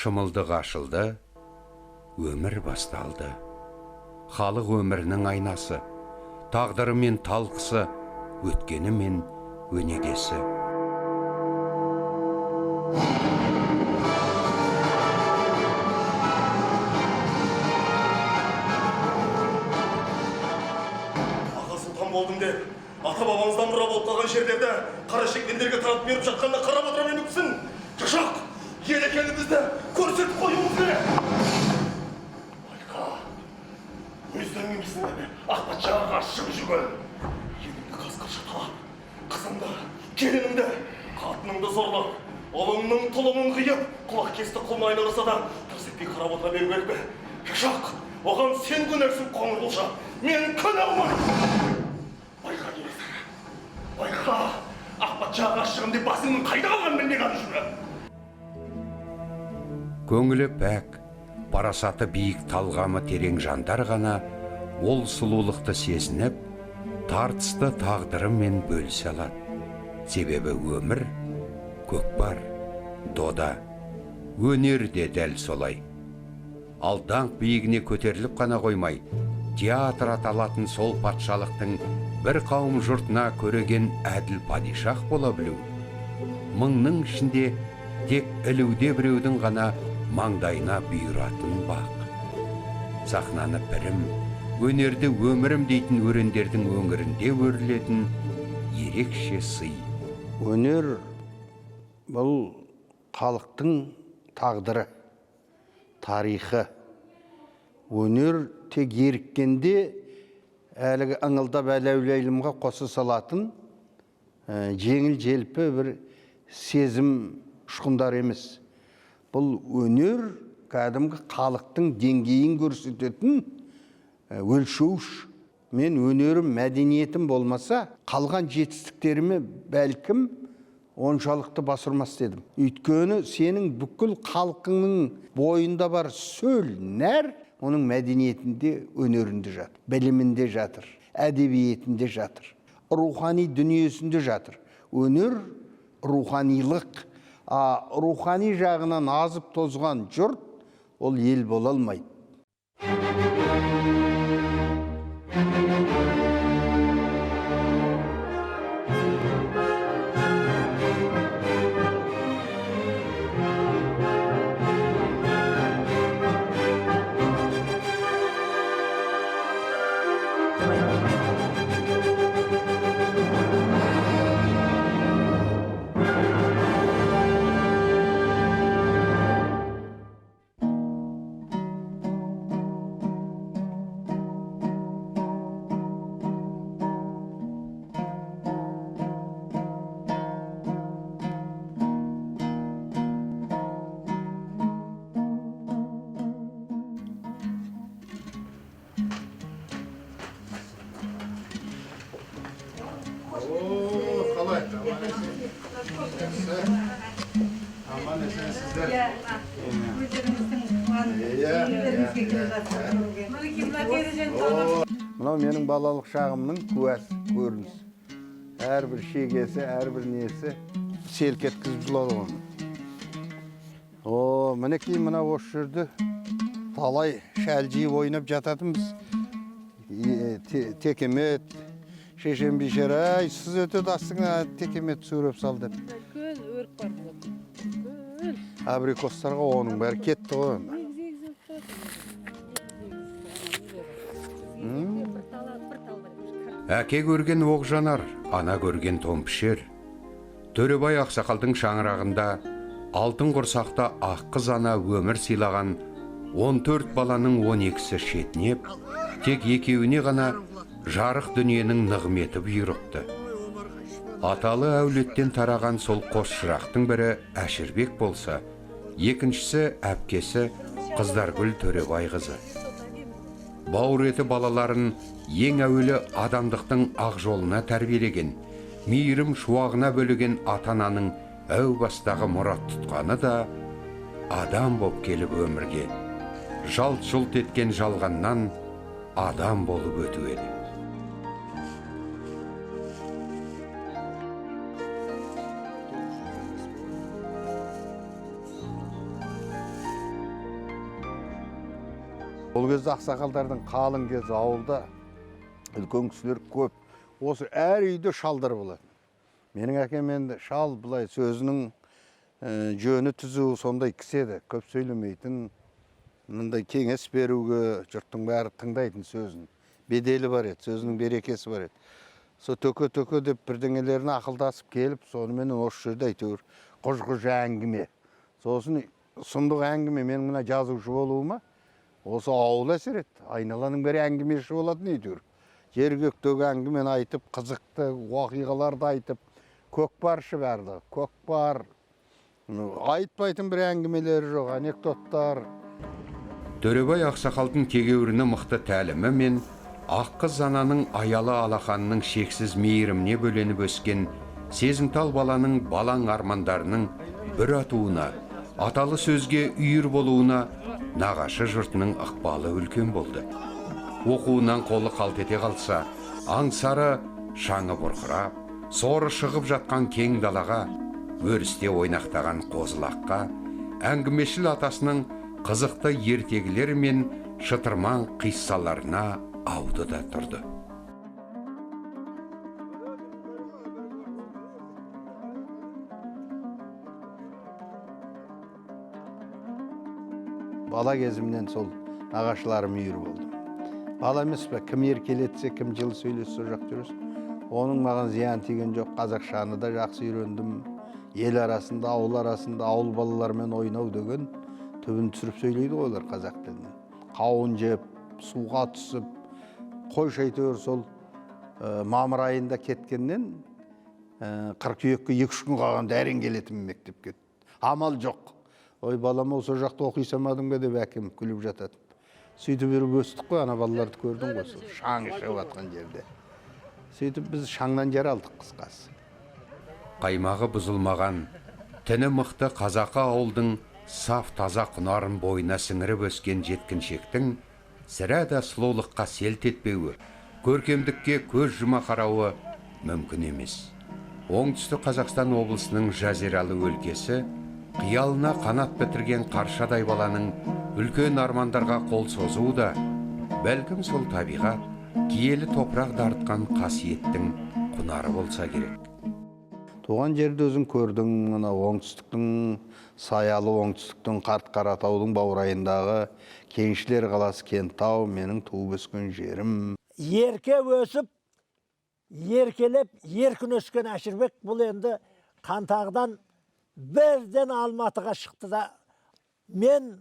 Шымылдық ашылды, өмір басталды. Халық өмірінің айнасы, тағдыры мен талқысы, өткені мен өнегесі. Аға сұлтан болдым деп, ата-бабамыздан мұра болып қалған жерлерді қара шекпендерге таратып беріп жатқанына қарап отыра бермекпісің. Шашақ, ел екенімізді көрсетіп қоюымыз керек. Байқа, өздерің емессіңдер ме ақ патшаға қарсы шығып жүрген? Еліңді қасқырша талап, қызыңды, келініңді, қатыныңды зорлап, ұлыңның тұлымын қиып, құлақ кесті құлына айналдырса да, тырс етпей қарап отыра беру керек пе? Шашақ, оған сен көнерсің, Қоңырқұлжа, мен көне алмаймын. Байқа, Кенесары, байқа, ақ патшаға қарсы шығамын деп басыңның қайда қалғанын білмей қалып жүрме. Көңілі пәк, парасаты биік, талғамы терең жандар ғана ол сұлулықты сезініп, тартысты тағдырымен бөлісе алады. Себебі өмір көкпар, дода, өнер де дәл солай. Ал даңқ биігіне көтеріліп қана қоймай, театр аталатын сол патшалықтың бір қауым жұртына көреген әділ падишах бола білу, мыңның ішінде тек ілуде біреудің ғана маңдайына бұйыратын бақ. Сахнаны пірім, өнерді өмірім дейтін өрендердің өңірінде өрілетін ерекше сый. Өнер бұл халықтың тағдыры, тарихы. Өнер тек еріккенде әлгі ыңылдап әләуләйлімға қоса салатын жеңіл желпі бір сезім ұшқындар емес. Бұл өнер кәдімгі халықтың деңгейін көрсететін өлшеуіш. Мен өнерім, мәдениетім болмаса, қалған жетістіктеріме бәлкім оншалықты басырмас дедім. Өйткені сенің бүкіл халқыңның бойында бар сөл, нәр оның мәдениетінде, өнерінде жатыр, білімінде жатыр, әдебиетінде жатыр, рухани дүниесінде жатыр. Өнер руханилық, а рухани жағынан азып тозған жұрт ол ел бола алмайды. Қалай? Аман есенсіздер. Өздеріңіздің туған үйлеріңізге келе жатсыздар. Мынау менің балалық шағымның куәсі, көрініс. Әрбір шегесі, әрбір несі селк еткізіп жылады оны. О, мінекей мына осы жерде талай шәлжиіп ойнап жататынбыз. Текемет, шешем бейшара, ай, сіз өтеді астыңа текемет сүйреп сал деп. Үлкен өрік бар болады. Үлкен. Абрикостарға оның бәрі кетті ғой енді. Әке көрген оқ жанар, ана көрген тон пішер. Төребай ақсақалдың шаңырағында алтын құрсақты ақ қыз ана өмір сыйлаған 14 баланың 12-сі шетінеп, тек екеуіне ғана жарық дүниенің нығметі бұйырыпты. Аталы әулеттен тараған сол қос шырақтың бірі Әшірбек болса, екіншісі әпкесі Қыздаргүл Төребай қызы. Бауыр еті балаларын ең әуелі адамдықтың ақ жолына тәрбиелеген, мейірім шуағына бөлеген ата-ананың әу бастағы мұрат тұтқаны да адам боп келіп өмірге, жалт-жұлт еткен жалғаннан адам болып өту еді. Ол кезде ақсақалдардың қалың кезі, ауылда үлкен кісілер көп. Осы әр үйде шалдар болады. Менің әкем енді шал, былай сөзінің жөні түзу сондай кісі еді. Көп сөйлемейтін, мындай кеңес беруге жұрттың бәрі тыңдайтын сөзін. Беделі бар еді, сөзінің берекесі бар еді. Со төке-төке деп бірдеңелерін ақылдасып келіп, сонымен осы жерде әйтеуір құж-құж әңгіме. Сосын сұмдық әңгіме, менің мына жазушы болуыма осы ауыл әсер етті. Айналаның бәрі әңгімеші болатын әйтеуір. Жер көктегі әңгімені айтып, қызықты оқиғаларды айтып, көкпаршы барлығы, көкпар. Айтпайтын бір әңгімелері жоқ, анекдоттар. Төребай ақсақалдың тегеуріні мықты тәлімі мен Аққыз ананың аялы алақанының шексіз мейіріміне бөленіп өскен сезімтал баланың балаң армандарының бір атуына, аталы сөзге үйір болуына нағашы жұртының ықпалы үлкен болды. Оқуынан қолы қалт ете қалса, аңсары шаңы бұрқырап, соры шығып жатқан кең далаға, өрісте ойнақтаған қозылаққа, әңгімешіл атасының қызықты ертегілері мен шытырман қиссаларына ауды да тұрды. Бала кезімнен сол нағашыларым үйір болды. Бала емес пе, кім еркелетсе, кім жылы сөйлессе, сол жақта жүресің. Оның маған зиян тиген жоқ, қазақшаны да жақсы үйрендім. Ел арасында, ауыл арасында, ауыл балаларымен ойнау деген түбін түсіріп сөйлейді ғой олар қазақ тілінен. Қауын жеп, суға түсіп, қойшы әйтеуір сол мамыр айында кеткеннен қыркүйекке 2-3 күн қалғанда әрең келетінмін мектепке. Амал жоқ. Ой, балам, сол жақта оқи салмадың ба деп әкем күліп жатады. Сөйтіп жүріп өстік қой, ана балаларды көрдің ғой, сол шаң шығып жатқан жерде. Сөйтіп біз шаңнан жаралдық қысқасы. Қаймағы бұзылмаған, тіні мықты қазақы ауылдың саф таза құнарын бойына сіңіріп өскен жеткіншектің сірә да сұлулыққа селт етпеуі, көркемдікке көз жұма қарауы мүмкін емес. Оңтүстік Қазақстан облысының жазиралы өлкесі қиялына қанат бітірген қаршадай баланың үлкен армандарға қол созуы да, бәлкім сол табиғат, киелі топырақ дарытқан қасиеттің құнары болса керек. Туған жерді өзің көрдің, мына оңтүстіктің саялы, оңтүстіктің қарт Қаратаудың баурайындағы Кеншілер қаласы Кентау, менің туып өскен жерім. Ерке өсіп, еркелеп, еркін өскен Әшірбек бұл енді Қантағыдан бірден Алматыға шықты да, мен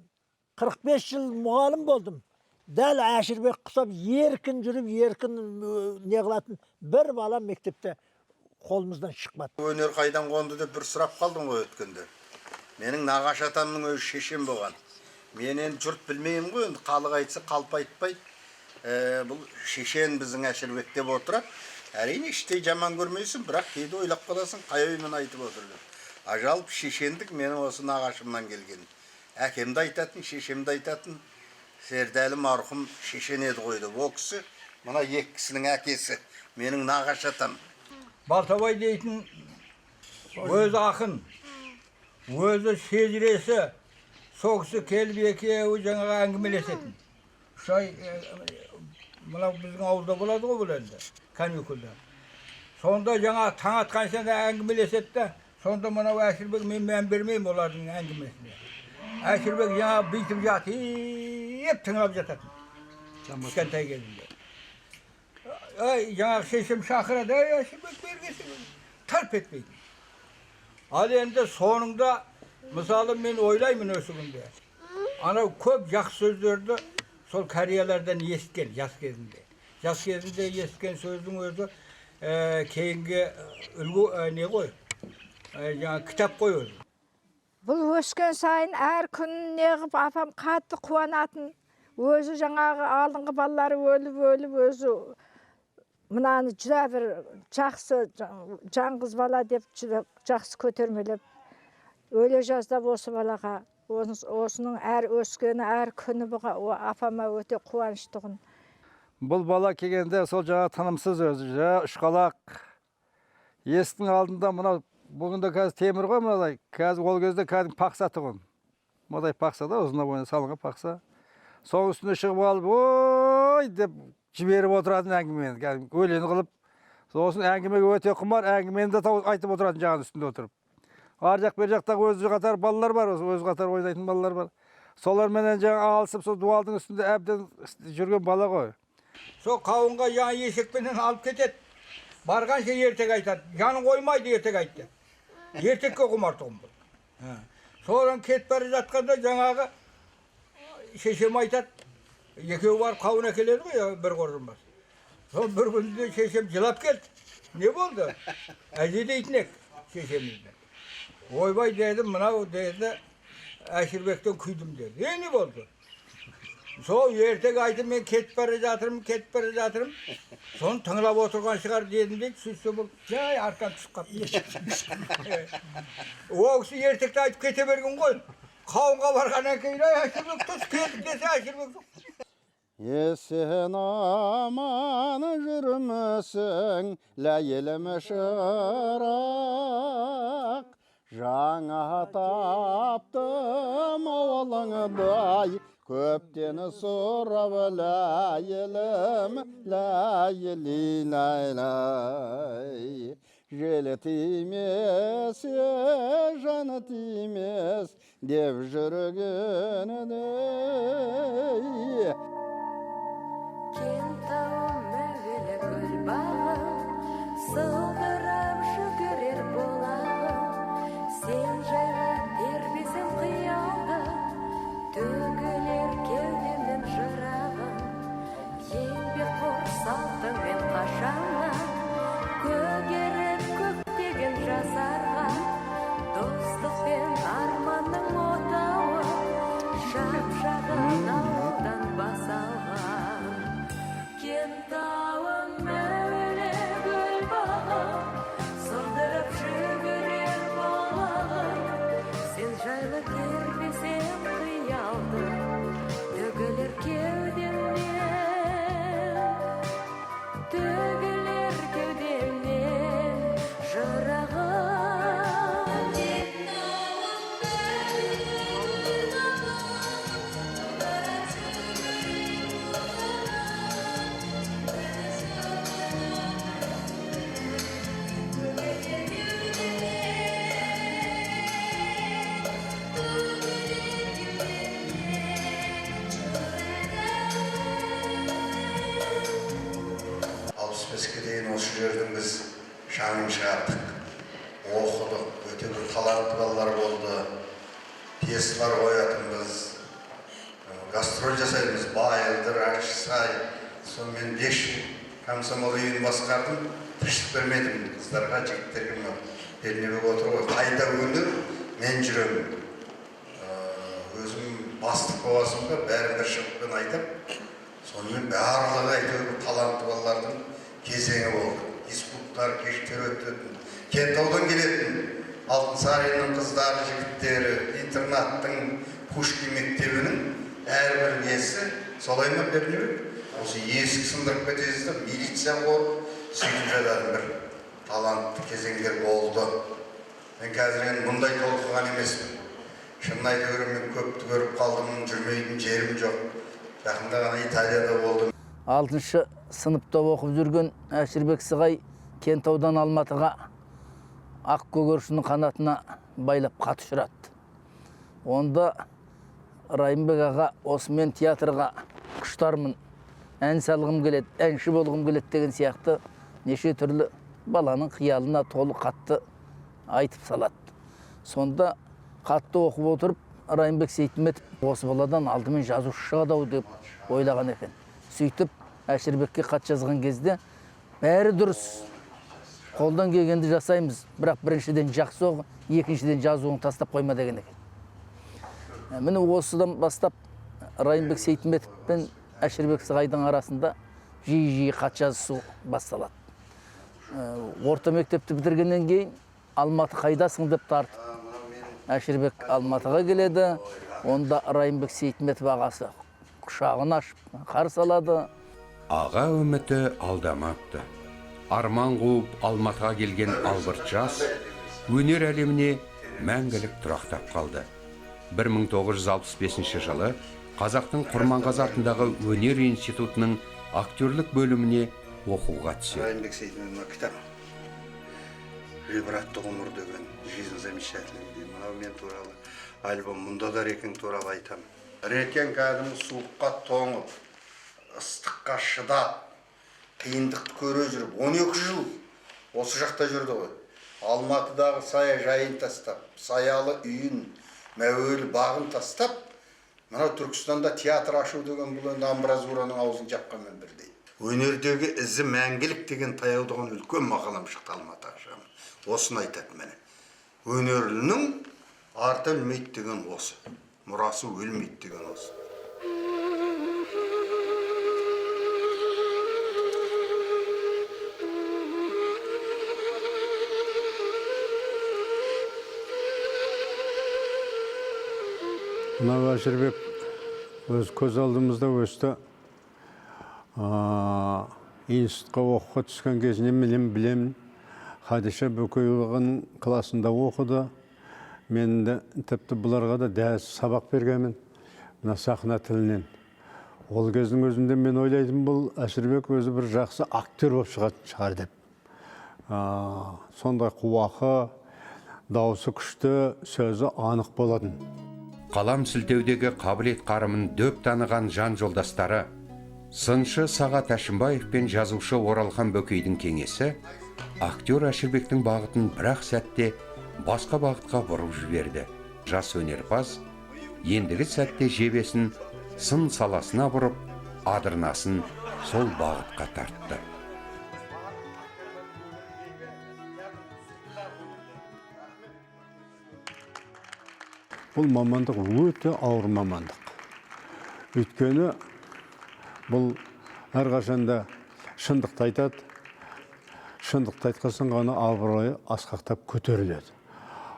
45 жыл мұғалім болдым. Дәл Әшірбек құсап еркін жүріп, еркін не қылатын бір бала мектепте қолымыздан шықпады. Өнер қайдан қонды деп бір сұрап қалдым ғой өткенде. Менің нағашы атамның өзі шешем болған. Мен енді жұрт білмеймін ғой, енді халық айтса қалып айтпайды. Бұл шешен біздің Әшірбек деп отырады. Әрине іштей жаман көрмейсің, бірақ кейде ойлап қаласың, қай оймен айтып отыр деп. А жалпы шешендік менің осы нағашымнан келген. Әкем де айтатын, шешем де айтатын. Сердәлі марқұм шешен еді ғой деп. О кісі, мына екі кісінің әкесі, менің нағашы атам. Балтабай дейтін өзі ақын, өзі шежіресі, сол кісі келіп екеуі жаңағы әңгімелесетін. 3 ай мынау біздің ауылда болады ғой бұл енді, каникулда. Сонда жаңа таң атқанша да әңгімелеседі де, сонда мынау Әшірбек, мен мән бермеймін олардың әңгімесіне. Әшірбек жаңа бүйтіп жатып тыңдап жататын. Кішкентай кезінде. Ай, жаңағы шешем шақырады, ай, Әшірбек бергесі, тарп етпейтін. Ал енді соңында, мысалы, мен ойлаймын осы күнде. Анау көп жақсы сөздерді сол кореялардан естіген жас кезінде. Жас кезінде естіген сөздің өзі кейінгі үлгі не ғой, жаңа кітап қой өзі. Бұл өскен сайын әр күн неғып апам қатты қуанатын. Өзі жаңағы алдыңғы балалары өліп-өліп өзі мынаны жүдә бір жақсы жаңғыз бала деп жүдә жақсы көтермелеп өле жаздап осы балаға осының әр өскені әр күні бұға апама өте қуаныштығын. Бұл бала келгенде сол жаңа тынымсыз өзі, жаңа ұшқалақ. Есіктің алдында мынау бүгінде қазір темір ғой мынадай, қазір ол кезде кәдімгі пақса тұғын. Мынадай пақса да, ұзына бойына салынған пақса. Соның үстіне шығып алып, ой деп жіберіп отыратын әңгімені, кәдімгі өлең қылып. Сосын әңгімеге өте құмар, әңгімені де айтып отыратын жағының үстінде отырып. Ар жақ бер жақтағы өзі қатар балалар бар, осы өзі қатар ойнайтын балалар бар. Соларменен жаңа алысып, сол дуалдың үстінде әбден жүрген бала ғой. Сол қауынға жаңа есекпенен алып кетеді. Барғанша ертек айтады. Жанын қоймайды ертек айт деп. Ертекке құмар тұғын бұл. Содан кетіп бара жатқанда жаңағы шешем айтады. Екеуі барып қауын әкеледі ғой, бір қоржын бас. Сол бір күнде шешем жылап келді. Не болды? Әже дейтін ек шешемізді. Ойбай деді, мынау деді, Әшірбектен күйдім деді. Не болды? Сол ертек айтып мен кетіп бара жатырмын, кетіп бара жатырмын. Соны тыңлап отырған шығар дедім дейді, сөйтсе бұл жай арқан түсіп қалыпты. О кісі ертекті айтып кете берген ғой. Қауынға барғаннан кейін, ай, Әшірбек түс, келдік десе Әшірбек жоқ. Есен аман жүрмісің, ләйлім шырақ, жаңа таптым ауылыңдай, көптен сұрап ләйлім, ләйли ләйлай. Жел тимесе, жаны тимес, деп жүргенде. Кентауым әуелі гүл бағым, сылдырап жүгірер бұлағым. Сен жайлы тербесең қиялды, төгілер кеудемнен жырағым. Еңбекқор салтыңмен қашаннан, көгеріп көктеген жасарған. Достық пен арманның отауы, жап-жағын ауылдан бас алған. Кентауым әуелі гүл бағым, сылдырап жүгірер бұлағым. Сен жайлы тербесең қиялды, төгілер кеудемнен, төгілер кеудемнен жырағым. Алпыс беске дейін осы жердің біз шаңын шығардық, оқыдық, өте бір талантты балалар болды, пьесалар қоятынбыз, гастроль жасайтынбыз, Байылдыр, Ащысай. Сонымен 5 жыл комсомол үйін басқардым, тыныштық бермедім қыздарға, жігіттерге. Мынау Пернебек отыр ғой, қайда өнер, мен жүремін. Өзім бастық боласың ба, бәрін бір шығыппен айтып, сонымен барлығы әйтеуір талантты балалардың кезеңі болды. Диспуттар, кештер өтетін. Кентаудан келетін Алтынсариннің қыздары, жігіттері, интернаттың, Пушкин мектебінің әрбір несі, солай ма, Пернебек? Осы есік сындырып кетесіз де, милиция қорып, сөйтіп жататын бір талантты кезеңдер болды. Мен қазір енді мұндай толқыған емеспін. Шынын айту керек, мен көпті көріп қалдым, жүрмейтін жерім жоқ. Жақында ғана Италияда болдым. 6-шы сыныпта оқып жүрген Әшірбек Сығай Кентаудан Алматыға ақ көгершіннің қанатына байлап хат ұшырады. Онда Райымбек аға, осымен театрға құштармын, ән салғым келеді, әнші болғым келеді деген сияқты неше түрлі баланың қиялына толы хатты айтып салады. Сонда хатты оқып отырып, Райымбек Сейтметов осы баладан алдымен жазушы шығады ау деп ойлаған екен. Сөйтіп Әшірбекке хат жазған кезде бәрі дұрыс, қолдан келгенді жасаймыз, бірақ біріншіден жақсы оқы, екіншіден жазуын тастап қойма деген екен. Міне осыдан бастап Райымбек Сейтметов пен Әшірбек Сығайдың арасында жиі-жиі хат жазысу басталады. Орта мектепті бітіргеннен кейін Алматы қайдасың деп тартып, Әшірбек Алматыға келеді. Онда Райымбек Сейтметов ағасы құшағын ашып қарсы алады. Аға үміті алдамапты. Арман қуып Алматыға келген албырт жас өнер әлеміне мәңгілік тұрақтап қалды. 1965 жылы Қазақтың Құрманғазы атындағы өнер институтының актерлік бөліміне оқуға түседі. Райымбек Сейтімов, мына кітап «Ғибратты ғұмыр» деген, «Жизнь замечательная» деген, мынау мен туралы альбом. Мұнда да Рекең туралы айтамын. Рекең кәдімгі суыққа тоңып, ыстыққа шыдап, қиындықты көре жүріп 12 жыл осы жақта жүрді ғой. Алматыдағы саяжайын тастап, саялы үйін, мәуелі бағын тастап, мынау Түркістанда театр ашу деген бұл енді амбразураның аузын жапқанмен бірдей. «Өнердегі ізі мәңгілік» деген таяудаған үлкен мақалам шықты Алматы ақшамы. Осыны айтады, міне, өнерлінің арты өлмейді деген осы, мұрасы өлмейді деген осы. Мынау Әшірбек өз көз алдымызда өсті. Институтқа оқуға түскен кезінен мен білемін. Хадиша Бөкееваның классында оқыды. Мен де тіпті бұларға да дәріс сабақ бергенмін мына сахна тілінен. Ол кездің өзінде мен ойлайтын, бұл Әшірбек өзі бір жақсы актер болып шығатын шығар деп. Сондай қуақы, дауысы күшті, сөзі анық болатын. Қалам сілтеудегі қабілет қарымын дөп таныған жан жолдастары, сыншы Сағат Әшімбаев пен жазушы Оралхан Бөкейдің кеңесі актер Әшірбектің бағытын бір-ақ сәтте басқа бағытқа бұрып жіберді. Жас өнерпаз ендігі сәтте жебесін сын саласына бұрып, адырнасын сол бағытқа тартты. Бұл мамандық өте ауыр мамандық. Өйткені бұл әрқашанда шындықты айтады. Шындықты айтқан ғана абыройы асқақтап көтеріледі.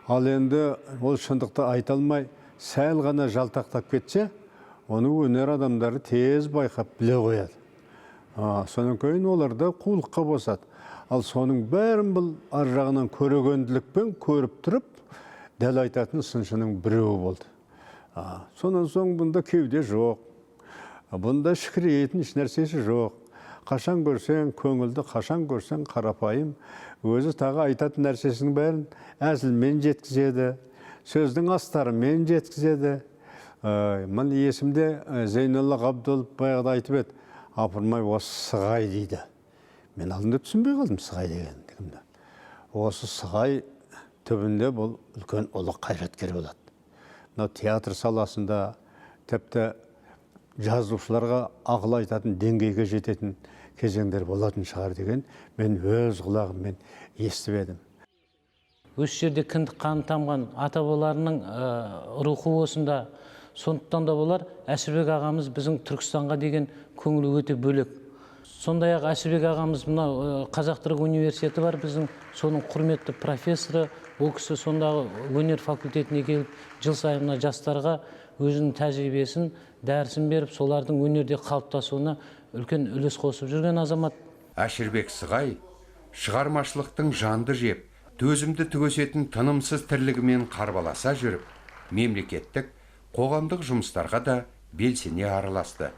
Ал енді ол шындықты айта алмай, сәл ғана жалтақтап кетсе, оны өнер адамдары тез байқап біле қояды. Содан кейін олар да қулыққа босады. Ал соның бәрін бұл ар жағынан көрегенділікпен көріп тұрып, дәл айтатын сыншының біреуі болды. Сонан соң бұнда кеуде жоқ, бұнда шікірейтін еш нәрсесі жоқ. Қашан көрсең көңілді, қашан көрсең қарапайым, өзі тағы айтатын нәрсесінің бәрін әзілмен жеткізеді, сөздің астарымен жеткізеді. Міне, есімде, Зейнолла Ғабдолов баяғыда айтып еді, апырмай, осы Сығай дейді. Мен алдында түсінбей қалдым Сығай деген. Осы Сығай түбінде бұл үлкен ұлы қайраткер болады. Мынау театр саласында тіпті жазушыларға ақыл айтатын деңгейге жететін кезеңдер болатын шығар деген мен өз құлағыммен естіп едім. Осы жерде кіндік қаны тамған ата-бабаларының рухы осында. Сондықтан да болар, Әшірбек ағамыз біздің Түркістанға деген көңілі өте бөлек. Сондай-ақ Әшірбек ағамыз мынау Қазақ түрік университеті бар біздің, соның құрметті профессоры. Ол кісі сондағы өнер факультетіне келіп, жыл сайын мына жастарға өзінің тәжірибесін, дәрісін беріп, солардың өнерде қалыптасуына үлкен үлес қосып жүрген азамат. Әшірбек Сығай шығармашылықтың жанды жеп, төзімді түгесетін тынымсыз тірлігімен қарбаласа жүріп, мемлекеттік, қоғамдық жұмыстарға да белсене араласты.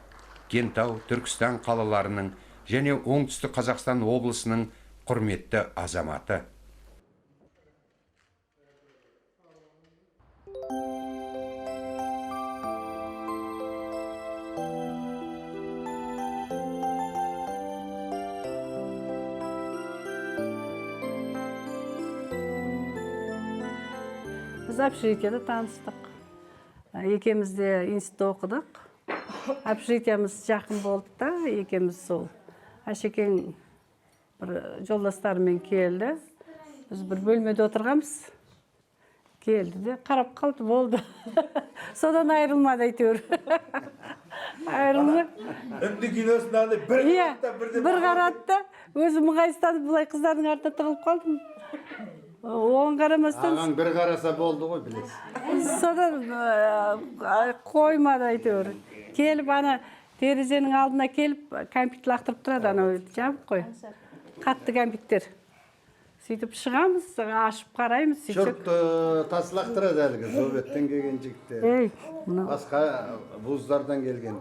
Кентау, Түркістан қалаларының және Оңтүстік Қазақстан облысының құрметті азаматы. Біз общежитияда таныстық. Екеуміз де институтта оқыдық. Общежитиямыз жақын болды да, екеуміз сол. Әшекең бір жолдастарымен келді. Біз бір бөлмеде отырғанбыз. Келді де қарап қалды, болды. Содан айырылмады әйтеуір. Айырылмай. Үнді киносында бір Иә, бір қарады да, өзім ыңғайсызданып былай қыздардың артына тығылып қалдым. Оған қарамастан Ағаң бір қараса болды ғой, білесіз. Содан қоймады әйтеуір. Келіп ана терезенің алдына келіп кәмпит лақтырып тұрады, анау жабық қой. Қатты кәмпиттер. Сөйтіп шығамыз, ашып қараймыз, сөйтсек. Жұрт тас лақтырады әлгі Советтен келген жігіттер. Ей, мынау. Басқа вуздардан келген.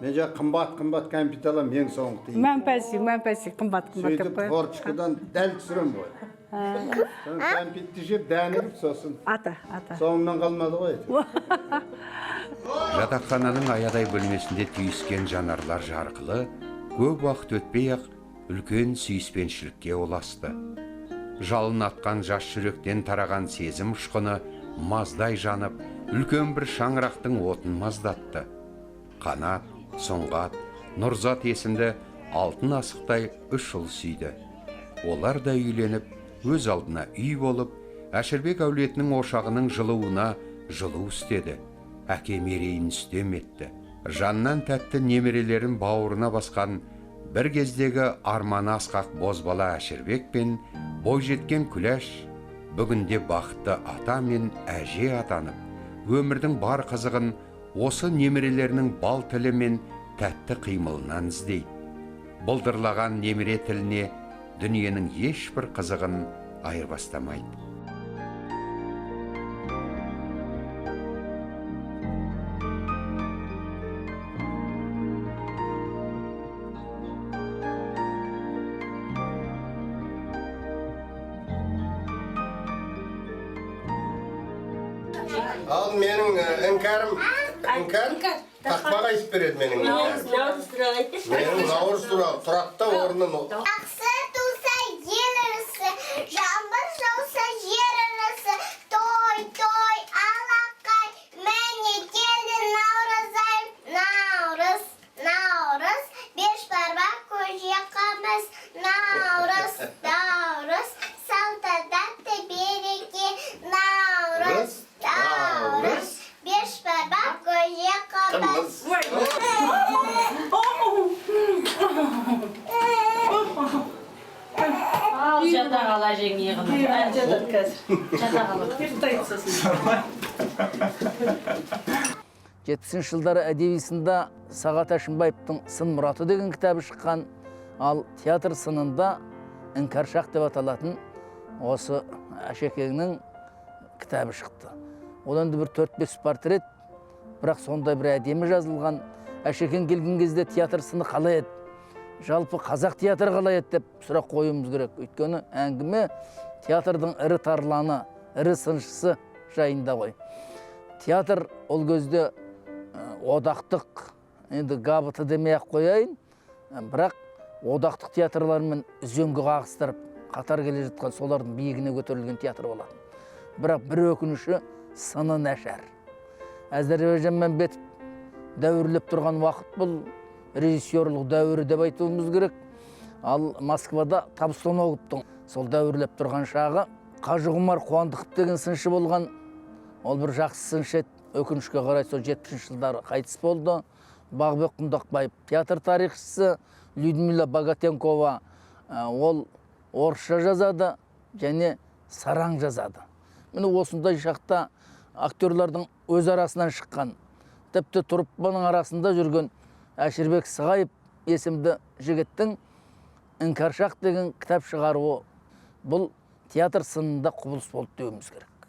Мен жаңа қымбат-қымбат кәмпит аламын, ең соңғы тиын. Мәмпәси, мәмпәси, қымбат-қымбат деп Сөйтіп қояды. форточкадан дәл түсіремін ғой. Соны кәмпитті жеп, дәнігіп сосын. Ата, ата. Соңымнан қалмады ғой. Жатақхананың аядай бөлмесінде түйіскен жанарлар жарқылы көп уақыт өтпей-ақ үлкен сүйіспеншілікке ұласты. Жалын атқан жас жүректен тараған сезім ұшқыны маздай жанып, үлкен бір шаңырақтың отын маздатты. Қанат, Сұңғат, Нұрзат есімді алтын асықтай үш ұл сүйді. Олар да үйленіп, өз алдына үй болып, Әшірбек әулетінің ошағының жылуына жылу үстеді. Әке мерейін үстем етті. Жаннан тәтті немерелерін бауырына басқан бір кездегі арманы асқақ бозбала Әшірбек пен бойжеткен Күләш бүгінде бақытты ата мен әже атанып, өмірдің бар қызығын осы немерелерінің бал тілі мен тәтті қимылынан іздейді. Былдырлаған немере тіліне дүниенің ешбір қызығын айырбастамайды. Ал менің іңкәрім, іңкәр тақпақ айтып береді менің іңкәрім. Наурыз туралы айтып. Менің наурыз туралы тұрақта орнын. Жақсы туса ел ырысы, жаңбыр жауса жер ырысы, той, той, алақай, міне келді наурыз ай. Наурыз, наурыз, беш бармақ көже қамыс, наурыз, наурыз, салтанатты береке, наурыз, наурыз, беш бармақ көже қамыс. Ал жата қал әжең иығына. Жатады қазір. Жата қал. Ұйықтайды сосын. 70-ші жылдары әдеби сында Сағат Әшімбаевтың Сын мұраты деген кітабы шыққан, ал театр сынында Іңкәршақ деп аталатын осы Әшекеңнің кітабы шықты. Ол енді бір 4-5 портрет, бірақ сондай бір әдемі жазылған. Әшекең келген кезде театр сыны қалай еді? Жалпы қазақ театры қалай еді деп сұрақ қоюымыз керек. Өйткені әңгіме театрдың ірі тарланы, ірі сыншысы жайында ғой. Театр ол кезде одақтық, енді габыты демей-ақ қояйын, бірақ одақтық театрлармен үзеңгі қағыстырып, қатар келе жатқан солардың биігіне көтерілген театр болатын. Бірақ бір өкініші сыны нашар. Әзербайжанмен бетіп дәуірлеп тұрған уақыт бұл режиссерлық дәуірі деп айтуымыз керек. Ал Москвада Табстоноговтың сол дәуірлеп тұрған шағы Қажығұмар Қуандықов деген сыншы болған. Ол бір жақсы сыншы еді. Өкінішке қарай сол 70-ші жылдары қайтыс болды. Бағбек Құндақбаев театр тарихшысы, Людмила Богатенкова ол орысша жазады және сараң жазады. Міне осындай шақта актерлардың өз арасынан шыққан, тіпті труппаның арасында жүрген Әшірбек Сығаев есімді жігіттің Іңкәршақ деген кітап шығаруы бұл театр сынында құбылыс болды деуіміз керек.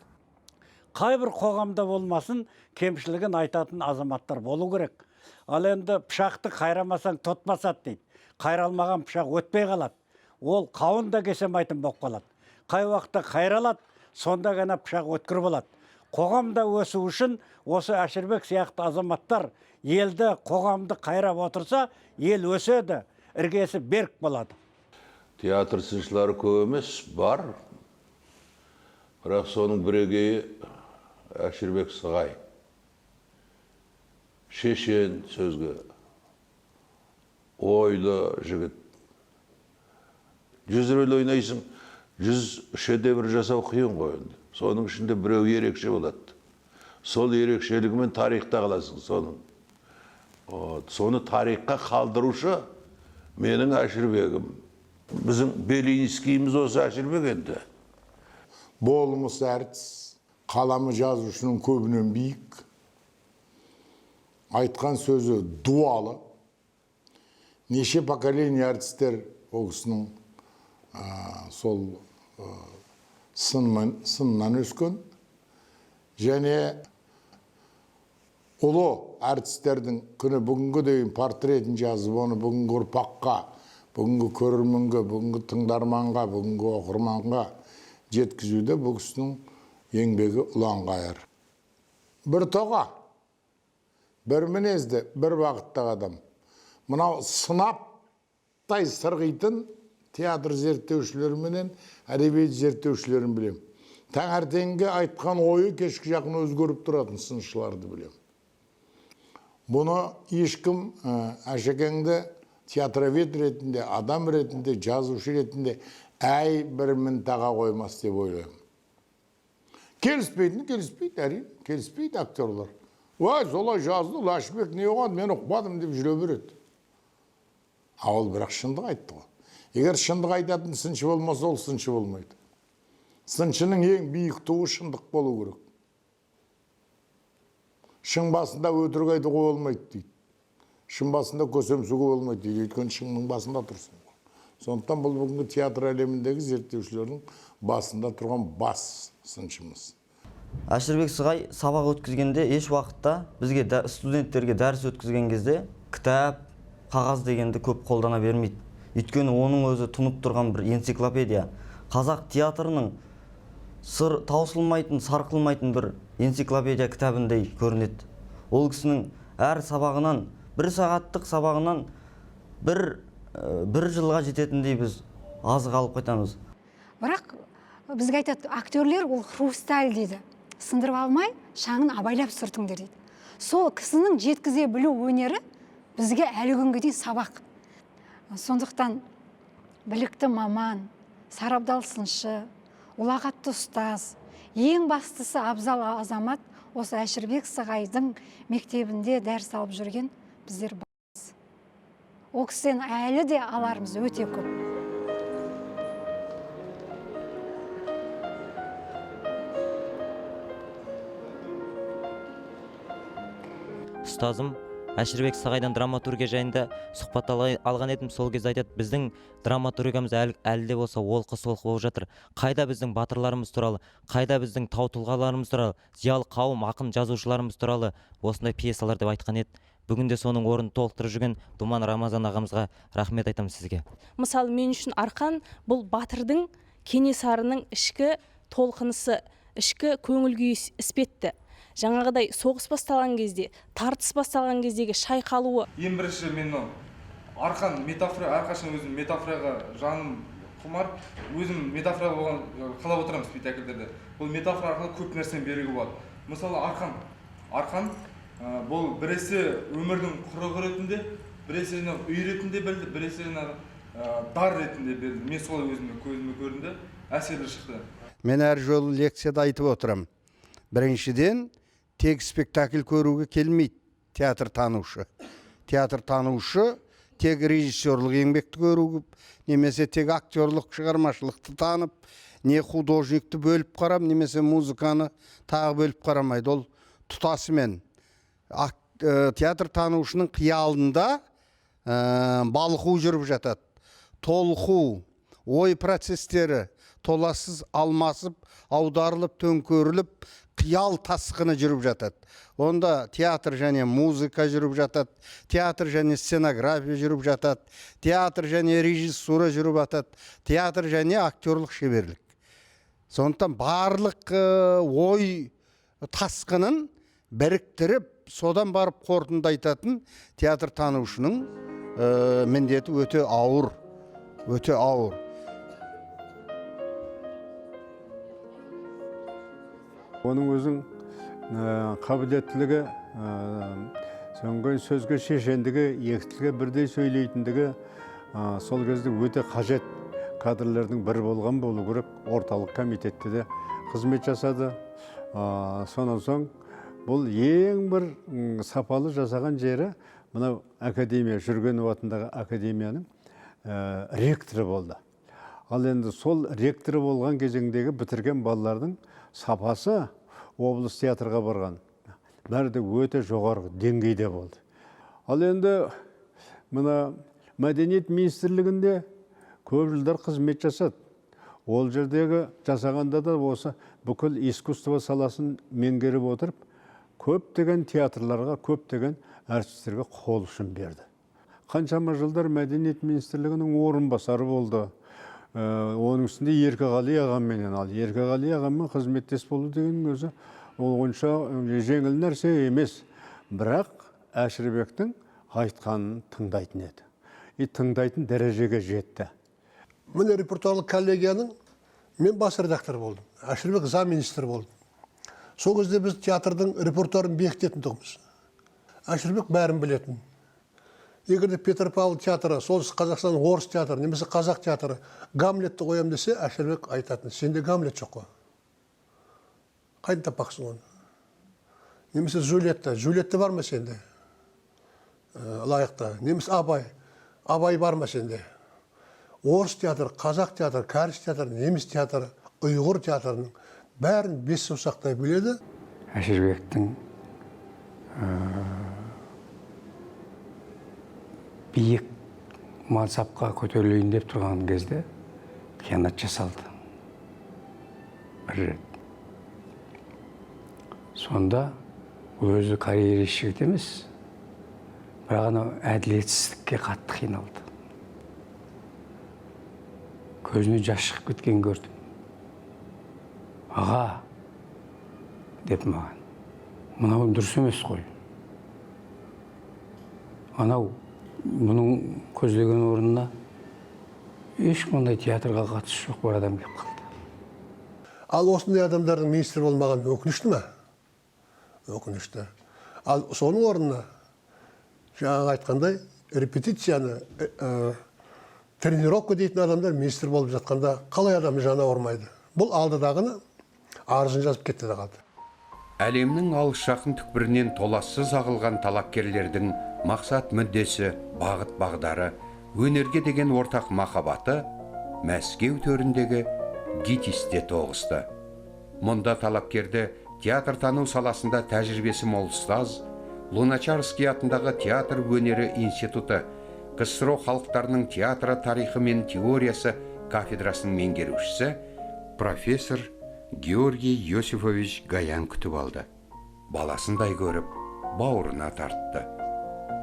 Қай бір қоғамда болмасын кемшілігін айтатын азаматтар болу керек. Ал енді пышақты қайрамасаң тот басады дейді. Қайралмаған пышақ өтпей қалады. Ол қауын да кесемайтын болып қалады. Қай уақытта қайралады, сонда ғана пышақ өткір болады. Қоғамда өсу үшін осы Әшірбек сияқты азаматтар елді, қоғамды қайрап отырса, ел өседі, іргесі берік болады. Театр сыншылары көп емес, бар. Бірақ соның бірегейі Әшірбек Сығай. Шешен сөзге, ойлы жігіт. 100 рөл ойнайсың, 100 шедевр жасау қиын ғой енді. Соның ішінде біреу ерекше болады. Сол ерекшелігімен тарихта қаласың соның. Соны тарихқа қалдырушы менің Әшірбегім. Біздің Белинскийіміз осы Әшірбек енді. Болмыс әртіс, қаламы жазушының көбінен биік, айтқан сөзі дуалы. Неше поколение әртістер ол кісінің сол сыннан өскен және ұлы әртістердің күні бүгінгі дейін портретін жазып, оны бүгінгі ұрпаққа, бүгінгі көрерменге, бүгінгі тыңдарманға, бүгінгі оқырманға жеткізуде бұл кісінің еңбегі ұланғайыр. Бір тоға, бір мінезді, бір бағыттағы адам. Мынау сынаптай сырғитын театр зерттеушілері менен әдебиет зерттеушілерін білем. Таңертеңгі айтқан ойы кешкі жақын өзгеріп тұратын сыншыларды білем. Бұны ешкім Әшекеңді театровед ретінде, адам ретінде, жазушы ретінде әй бір мін таға қоймас деп ойлаймын. Келіспейтіні келіспейді, әрине, келіспейді актерлар. Ой, солай жазды, Әшірбек не оған, мен ұқпадым деп жүре береді. А ол бірақ шындық айтты ғой. Егер шындық айтатын сыншы болмаса, ол сыншы болмайды. Сыншының ең биік туы шындық болу керек. Шың басында өтірік айтуға болмайды дейді. Шың басында көсемсуге болмайды дейді. Өйткені шыңның басында тұрсың. Сондықтан бұл бүгінгі театр әлеміндегі зерттеушілердің басында тұрған бас сыншымыз. Әшірбек Сығай сабақ өткізгенде еш уақытта бізге студенттерге дәріс өткізген кезде кітап, қағаз дегенді көп қолдана бермейді. Өйткені оның өзі тұнып тұрған бір энциклопедия. Қазақ театрының сыр таусылмайтын, сарқылмайтын бір энциклопедия кітабындай көрінеді. Ол кісінің әр сабағынан, бір сағаттық сабағынан бір жылға жететіндей біз азық алып қайтамыз. Бірақ бізге айтады, актерлер ол хрусталь дейді. Сындырып алмай, шаңын абайлап сүртіңдер дейді. Сол кісінің жеткізе білу өнері бізге әлі күнге дейін сабақ. Сондықтан білікті маман, сарабдал сыншы, ұлағатты ұстаз, ең бастысы абзал азамат осы Әшірбек Сығайдың мектебінде дәріс алып жүрген біздер бармыз. Ол кісіден әлі де аларымыз өте көп. Ұстазым Әшірбек Сығайдан драматургия жайында сұхбат алған едім. Сол кезде айтады, біздің драматургиямыз әлі де болса олқы-солқы болып жатыр. Қайда біздің батырларымыз туралы, қайда біздің тау тұлғаларымыз туралы, зиялы қауым, ақын жазушыларымыз туралы осындай пьесалар деп айтқан еді. Бүгінде соның орнын толықтырып жүрген Думан Рамазан ағамызға рахмет айтамын сізге. Мысалы, мен үшін Арқан бұл батырдың, Кенесарының ішкі толқынысы, ішкі көңіл күйі іспетті. Жаңағыдай соғыс басталған кезде, тартыс басталған кездегі шайқалуы. Ең бірінші мен Арқан метафора, әрқашан өзім метафораға жаным құмар, өзім метафора болған қалап отырамын спектакльдерде. Бұл метафора арқылы көп нәрсені беруге болады. Мысалы, Арқан бұл біресе өмірдің құрығы ретінде, біресе үй ретінде берілді, біресе дар ретінде берілді. Мен солай өзіме көзіме көрінді, әсерлі шықты. Мен әр жолы лекцияда айтып отырамын. Біріншіден, тек спектакль көруге келмейді театр танушы. Театр танушы тек режиссерлық еңбекті көруге, немесе тек актерлық шығармашылықты танып, не художникті бөліп қарап, немесе музыканы тағы бөліп қарамайды. Ол тұтасымен театр танушының қиялында балқу жүріп жатады. Толқу, ой процестері толассыз алмасып, аударылып, төңкеріліп, қиял тасқыны жүріп жатады. Онда театр және музыка жүріп жатады, театр және сценография жүріп жатады, театр және режиссура жүріп жатады, театр және актерлық шеберлік. Сондықтан барлық ой тасқынын біріктіріп, содан барып қорытынды айтатын театр танушының міндеті өте ауыр, өте ауыр. Оның өзінің қабілеттілігі, соңғы сөзге шешендігі, екі тілге бірдей сөйлейтіндігі сол кезде өте қажет кадрлердің бірі болған болу керек. Орталық комитетте де қызмет жасады. Сонан соң бұл ең бір сапалы жасаған жері мынау академия, Жүргенов атындағы академияның ректоры болды. Ал енді сол ректоры болған кезеңдегі бітірген балалардың сапасы облыс театрға барған бәрі де өте жоғарғы деңгейде болды. Ал енді мына мәдениет министрлігінде көп жылдар қызмет жасады. Ол жердегі жасағанда да осы бүкіл искусство саласын меңгеріп отырып, көптеген театрларға, көптеген әртістерге қол ұшын берді. Қаншама жылдар Мәдениет министрлігінің орынбасары болды. Оның үстінде Еркеғали ағамменен, ал Еркеғали ағаммен қызметтес болу дегеннің өзі ол онша жеңіл нәрсе емес. Бірақ Әшірбектің айтқанын тыңдайтын еді. И тыңдайтын дәрежеге жетті. Міне, репертуарлық коллегияның мен бас редактор болдым. Әшірбек замминистр болды. Сол кезде біз театрдың репертуарын бекітетін тұғынбыз. Әшірбек бәрін білетін. Егер де Петропавл театры, Солтүстік Қазақстан орыс театры, немесе қазақ театры Гамлетті қоям десе, Әшірбек айтатын: сенде Гамлет жоқ қой. Қайдан таппақсың оны? Немесе Джульетта, Джульетта бар ма сенде? Лайықты. Немесе Абай, Абай бар ма сенде? Орыс театры, қазақ театры, кәріс театры, неміс театры, ұйғыр театрының бәрін бес саусақтай біледі. Әшірбектің биік мансапқа көтерілейін деп тұрған кезде қиянат жасалды. Бір рет. Сонда өзі карьерист жігіт емес, бірақ анау әділетсіздікке қатты қиналды. Көзіне жас шығып кеткенін көрдім. Аға, деп маған, мынау дұрыс емес қой. Анау бұның көздеген орнына ешқандай театрға қатысы жоқ бір адам келіп қалды. Ал осындай адамдардың министр болмаған өкінішті ме? Өкінішті. Ал соның орнына жаңағы айтқандай репетицияны, тренировка дейтін адамдар министр болып жатқанда қалай адам жаны ауырмайды? Бұл алдыдағыны арызын жазып кетті де қалды. Әлемнің алыс жақын түкпірінен толассыз ағылған талапкерлердің мақсат мүддесі, бағыт бағдары, өнерге деген ортақ махаббаты Мәскеу төріндегі ГИТИСте тоғысты. Мұнда талапкерді театртану саласында тәжірибесі мол ұстаз, Луначарский атындағы театр өнері институты, КСРО халықтарының театры тарихы мен теориясы кафедрасының меңгерушісі профессор Георгий Йосифович Гаян күтіп алды. Баласындай көріп, бауырына тартты.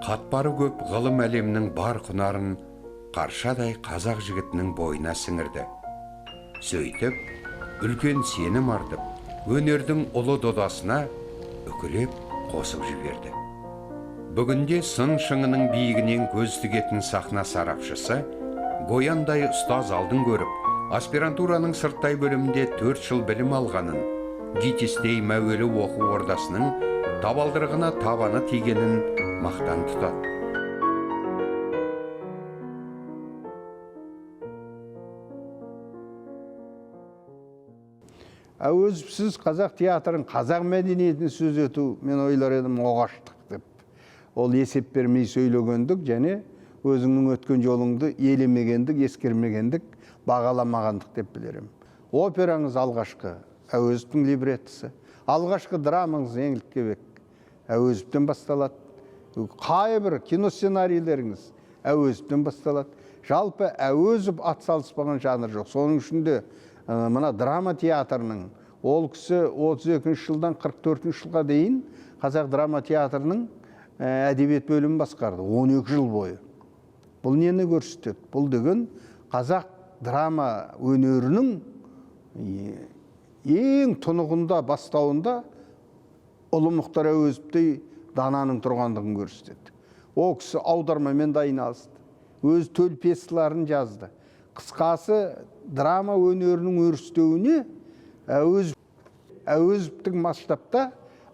Қатпары көп ғылым әлемінің бар құнарын қаршадай қазақ жігітінің бойына сіңірді. Сөйтіп, үлкен сенім артып, өнердің ұлы додасына үкілеп қосып жіберді. Бүгінде сын шыңының биігінен көз тігетін сахна сарапшысы Гояндай ұстаз алдын көріп, аспирантураның сырттай бөлімінде 4 жыл білім алғанын, ГИТИСтей мәуелі оқу ордасының табалдырығына табаны тигенін мақтан тұтады. Әуезовсіз қазақ театрын, қазақ мәдениетін сөз ету, мен ойлар едім, оғаштық деп. Ол есеп бермей сөйлегендік және өзіңнің өткен жолыңды елемегендік, ескермегендік, бағаламағандық деп білерім. Операңыз алғашқы Әуезовтің либреттісі, алғашқы драмаңыз Еңлік Кебек Әуезовтен басталады. Қайбір кино сценарийлеріңіз Әуезовтен басталады. Жалпы Әуезов атсалыспаған жанр жоқ. Соның ішінде мына драма театрының, ол кісі 32 жылдан 44 жылға дейін қазақ драма театрының әдебиет бөлімін басқарды 12 жыл бойы. Бұл нені көрсетеді? Бұл деген қазақ драма өнерінің ең тұнығында, бастауында ұлы Мұхтар Әуезовтей дананың тұрғандығын көрсетеді. Ол кісі аудармамен де айналысты, өз төл пьесаларын жазды. Қысқасы, драма өнерінің өрістеуіне Әуезовтің масштабта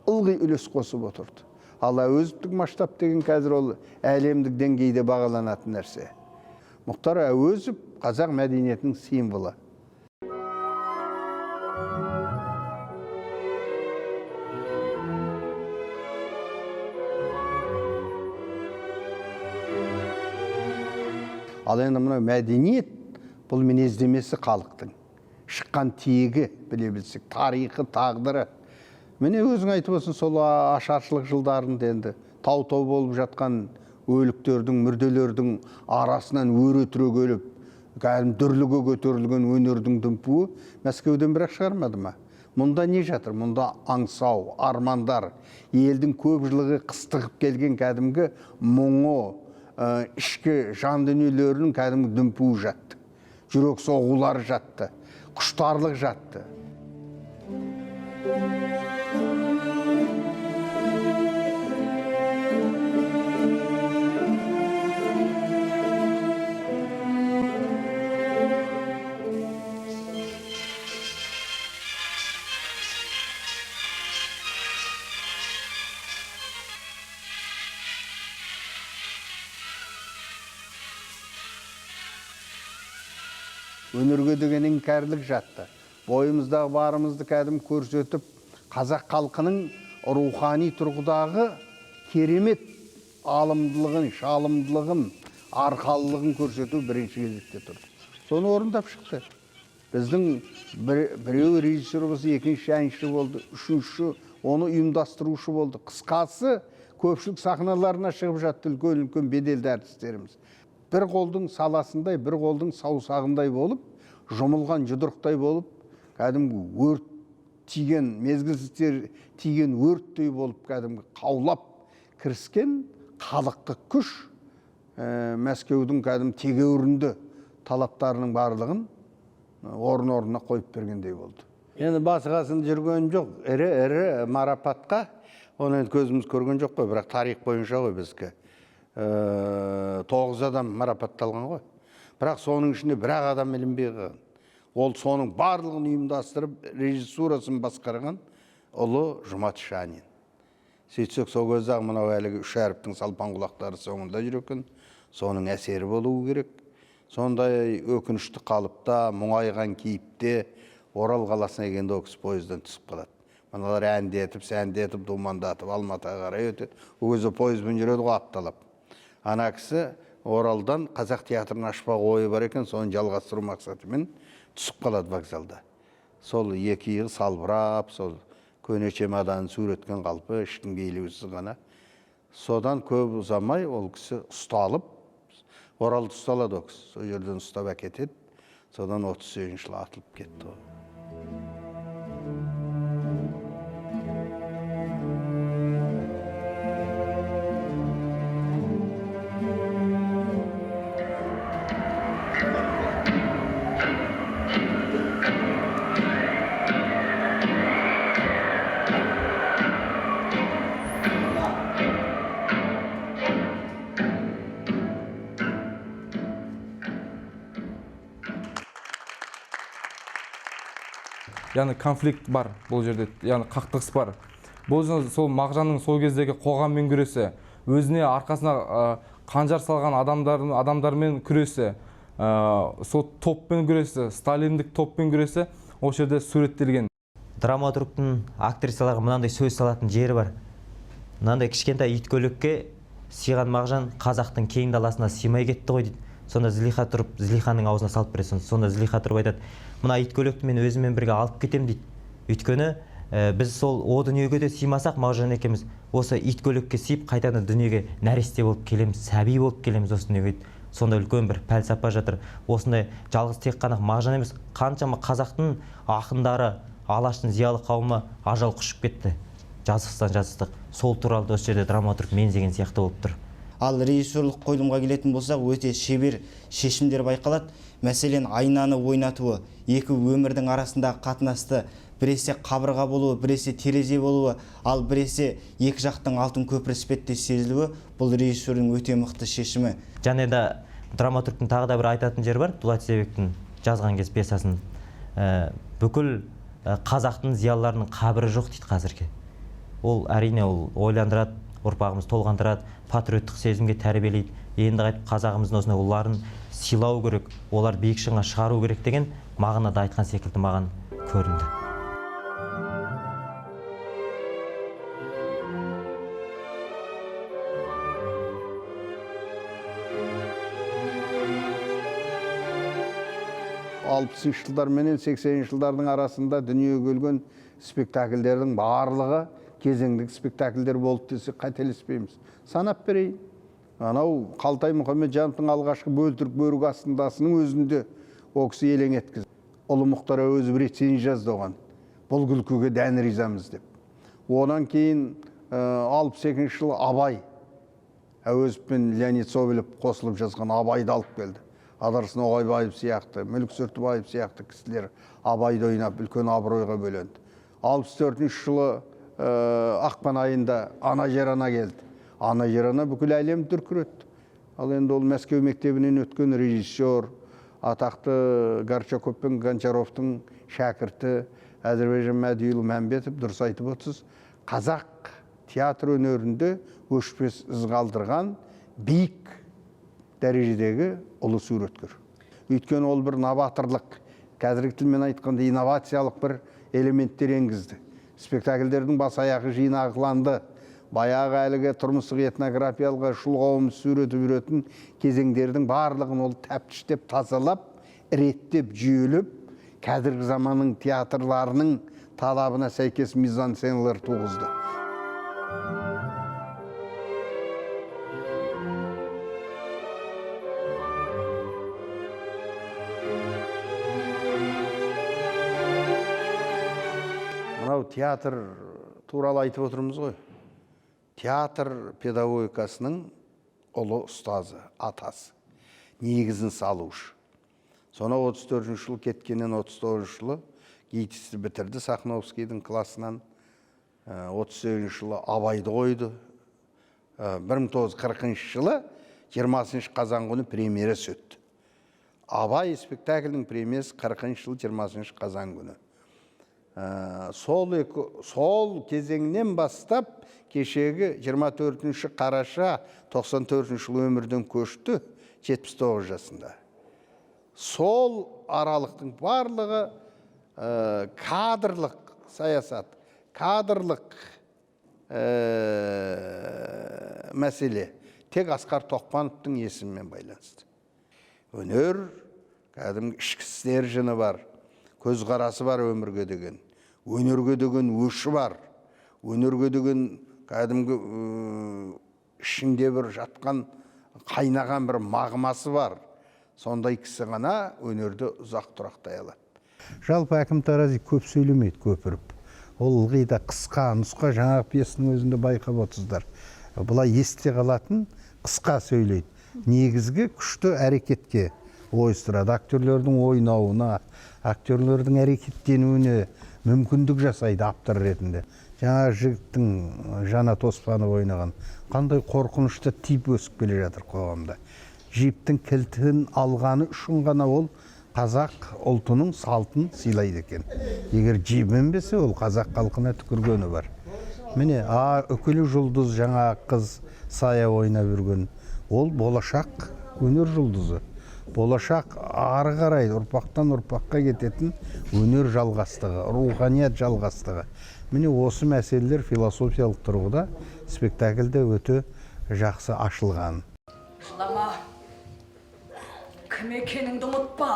ылғи үлес қосып отырды. Ал Әуезовтің масштаб деген қазір ол әлемдік деңгейде бағаланатын нәрсе. Мұхтар Әуезов қазақ мәдениетінің символы. Ал енді мынау мәдениет, бұл мінездемесі халықтың. Шыққан тегі, біле білсек, тарихы, тағдыры. Міне өзің айтып отырсың, сол ашаршылық жылдарында енді тау-тау болып жатқан өліктердің, мүрделердің арасынан өре түрегеліп, кәдімгі дүрліге көтерілген өнердің дүмпуі Мәскеуден бірақ шығармады ма? Мұнда не жатыр? Мұнда аңсау, армандар, елдің көп жылығы қыстығып келген кәдімгі мұңы, ішкі жан дүниелерінің кәдімгі дүмпуі жатты. Жүрек соғулары жатты, құштарлық жатты. Өнерге деген іңкәрлік жатты. Бойымыздағы барымызды кәдімгі көрсетіп, қазақ халқының рухани тұрғыдағы керемет алымдылығын, шалымдылығын, арқалылығын көрсету бірінші кезекте тұрды. Соны орындап шықты. Біздің біреуі режиссер болса, екінші әнші болды, үшінші оны ұйымдастырушы болды. Қысқасы, көпшілік сахналарына шығып жатты үлкен-үлкен беделді әртістеріміз. Бір қолдың саласындай, бір қолдың саусағындай болып, жұмылған жұдырықтай болып, кәдімгі өрт тиген, мезгілсіз тиген өрттей болып, кәдімгі қаулап кіріскен халықтық күш Мәскеудің кәдімгі тегеурінді талаптарының барлығын орын-орнына қойып бергендей болды. Енді басы қасында жүрген жоқ, ірі-ірі марапатқа, оны енді көзіміз көрген жоқ қой, бірақ тарих бойынша ғой біздікі. 9 адам марапатталған ғой. Бірақ соның ішінде бір-ақ адам ілінбей қалған. Ол соның барлығын ұйымдастырып, режиссурасын басқарған ұлы Жұмат Шанин. Сөйтсек, сол кезде-ақ мынау әлгі үш әріптің салпаң құлақтары соңында жүр екен. Соның әсері болуы керек. Сондай өкінішті қалыпта, мұңайған кейіпте Орал қаласына келгенде ол кісі пойыздан түсіп қалады. Мыналар әндетіп, сәндетіп, думандатып Алматыға қарай өтеді. Ол кезде пойызбен жүреді ғой апталап. Ана кісі Оралдан қазақ театрын ашпақ ойы бар екен, соны жалғастыру мақсатымен түсіп қалады вокзалда. Сол екі иығы салбырап, сол көне чемоданын суреткен қалпы, ешкімге елеусіз ғана. Содан көп ұзамай ол кісі ұсталып, Оралда ұсталады ол кісі. Сол жерден ұстап әкетеді. Содан 38 жылы атылып кетті ол. Яғни конфликт бар бұл жерде, яғни қақтығыс бар. Бұл сол Мағжанның сол кездегі қоғаммен күресі, өзіне арқасына қанжар салған адамдармен күресі, сол топпен күресі, сталиндік топпен күресі осы жерде суреттелген. Драматургтың актрисаларға мынандай сөз салатын жері бар. Мынандай кішкентай иткөлекке сыйған Мағжан қазақтың кең даласына сыймай кетті ғой дейді. Сонда Зылиха тұрып, Зылиханың аузына салып береді. Сонда Зылиха тұрып айтады, мына иткөлекті мен өзіммен бірге алып кетем дейді. Өйткені біз сол о дүниеге де сыймасақ, Мағжан екеуміз осы иткөлекке сыйып қайтадан дүниеге нәресте болып келеміз, сәби болып келеміз осы дүниеге дейді. Сонда үлкен бір пәлсапа жатыр. Осындай жалғыз тек қана Мағжан емес, қаншама қазақтың ақындары, Алаштың зиялы қауымы ажал құшып кетті. Жазықсыздан жазықтық. Сол туралы да осы жерде драматург меңзеген сияқты болып тұр. Ал режиссерлық қойылымға келетін болсақ, өте шебер шешімдер байқалады. Мәселен, айнаны ойнатуы, екі өмірдің арасындағы қатынасты біресе қабырға болуы, біресе терезе болуы, ал біресе екі жақтың алтын көпірі іспеттес сезілуі, бұл режиссердің өте мықты шешімі. Және де драматургтың тағы да бір айтатын жері бар, Дулат Исабектің жазған кез пьесасын. Бүкіл қазақтың зиялыларының қабірі жоқ дейді қазірге. Ол әрине ол ойландырады, ұрпағымыз толғандырады, патриоттық сезімге тәрбиелейді. Енді қайтып қазағымыздың осындай ұлыларын сыйлау керек, олар биік шыңға шығару керек деген мағынада айтқан секілді маған көрінді. 60-шы жылдар менен 80-ші жылдардың арасында дүниеге келген спектакльдердің барлығы кезеңдік спектакльдер болды десек қателеспейміз. Санап берейін. Анау Қалтай Мұхамеджановтың алғашқы Бөлтірік бөрік астындасының өзінде ол кісі елең еткізді. Ұлы Мұхтар Әуезов рецензия жазды оған. Бұл күлкіге дән ризамыз деп. Онан кейін 62 жылы Абай, Әуезов пен Леонид Соболев қосылып жазған Абайды алып келді. Адарсын Оғайбаев сияқты, Мүлік Сүртібаев сияқты кісілер Абайды ойнап үлкен абыройға бөленді. 64 жылы ақпан айында Ана жер ана келді. Ана жер ана бүкіл әлемді дүркіретті. Ал енді ол Мәскеу мектебінен өткен режиссер, атақты Горчаков пен Гончаровтың шәкірті Әзірбайжан Мәдиұлы Мәмбетов, дұрыс айтып отырсыз, қазақ театр өнерінде өшпес із қалдырған биік дәрежедегі ұлы суреткер. Өйткені ол бір новаторлық, қазіргі тілмен айтқанда инновациялық бір элементтер енгізді. Спектакльдердің бас аяғы жинақыланды. Баяғы әлгі тұрмыстық этнографиялық шұлғауымыз суретіп жүретін кезеңдердің барлығын ол тәптіштеп, тазалап, реттеп, жүйелеп, қазіргі заманның театрларының талабына сәйкес мизансценалар туғызды. Мынау театр туралы айтып отырмыз ғой. Театр педагогикасының ұлы ұстазы, атасы, негізін салушы. Сонау 34 жылы кеткеннен 39 жылы ГИТИСті бітірді Сахновскийдің классынан. 38 жылы Абайды қойды. 1940 жылы 20 қазан күні премьерасы өтті. Абай спектаклінің премьерасы 40 жылы 20 қазан күні. Сол кезеңнен бастап кешегі 24 қараша 94 жылы өмірден көшті 79 жасында. Сол аралықтың барлығы кадрлық саясат, кадрлық мәселе тек Асқар Тоқпановтың есімімен байланысты. Өнер кәдімгі ішкі стержені бар, көзқарасы бар өмірге деген, өнерге деген өші бар, өнерге деген кәдімгі ішінде бір жатқан қайнаған бір мағмасы бар. Сондай кісі ғана өнерді ұзақ тұрақтай алады. Жалпы Әкім Тарази көп сөйлемейді, көпіріп. Ол ылғи да қысқа нұсқа, жаңағы пьесаның өзінде байқап отырсыздар. Былай есте қалатын қысқа сөйлейді. Негізгі күшті әрекетке ойыстырады. Актерлердің ойнауына, актерлердің әрекеттенуіне мүмкіндік жасайды автор ретінде. Жаңа жігіттің Жанат Оспанов ойнаған қандай қорқынышты тип өсіп келе жатыр қоғамда. Жиптің кілтін алғаны үшін ғана ол қазақ ұлтының салтын сыйлайды екен. Егер жип мінбесе, ол қазақ халқына түкіргені бар. Міне, үкілі жұлдыз жаңа қыз Сая ойнап жүрген. Ол болашақ өнер жұлдызы. Болашақ ары қарай ұрпақтан ұрпаққа кететін өнер жалғастығы, руханият жалғастығы. Міне осы мәселелер философиялық тұрғыда спектакльде өте жақсы ашылған. Жылама, кім екеніңді ұмытпа.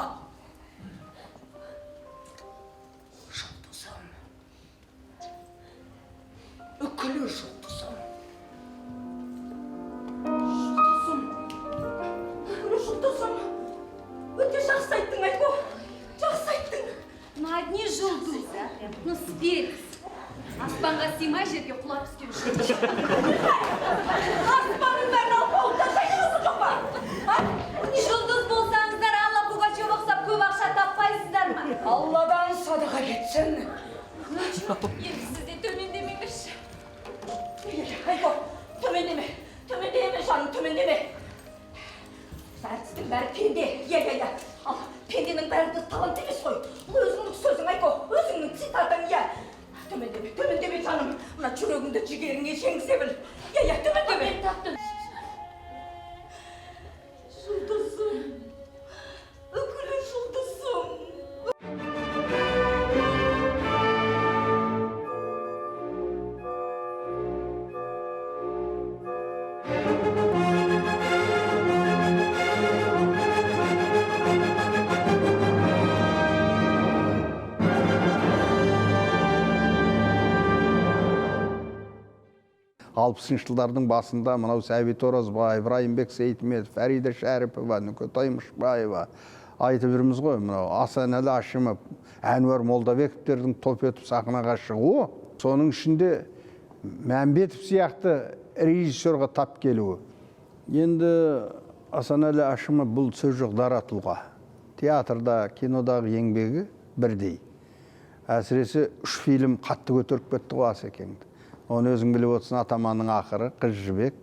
Жұлдызым, үкілі жұлдызым. Жұлдызым, үкілі жұлдызым. Өте жақсы айттың, Айко, жақсы айттың. Ну, одни жұлдыз, а? Ну, спелись. Аспанға сыймай жерге құлап түскен жұлдыз. Аспанның бәрін алып ауылда жайғызып жоқ па? Жұлдыз болсаңыздар, Алла Пугачева ұқсап көп ақша таппайсыздар ма? Алладан садақа кетсін. Енді сіз де төмендемеңізші. Айко, төмендеме, төмендеме, жаным, төмендеме. Әртістің бәрі пенде, иә. Ал пенденің бәрі де талант емес қой. Бұл өзіңнің сөзің, Айко, өзіңнің цитатаң, иә. Төмендеме, төмендеме, жаным. Мына жүрегіңді жігеріңе жеңгізе біл. Иә, төмендеме. Мен таптым. Жұлдызым, үкілі жұлдызым. 60 жылдардың басында мынау Сәбит Оразбаев, Райымбек Сейтметов, Фәрида Шәріпова, Нүкетай Мышбаева айтып жүрміз ғой, мынау Асанәлі Әшімов, Әнуар Молдабековтердің топ етіп сахнаға шығуы, соның ішінде Мәмбетов сияқты режиссерға тап келуі. Енді Асанәлі Әшімов бұл сөз жоқ дара тұлға. Театрда, кинодағы еңбегі бірдей. Әсіресе 3 фильм қатты көтеріп кетті ғой Асекеңді. Оны өзің біліп отырсың, Атаманның ақыры, Қыз Жібек,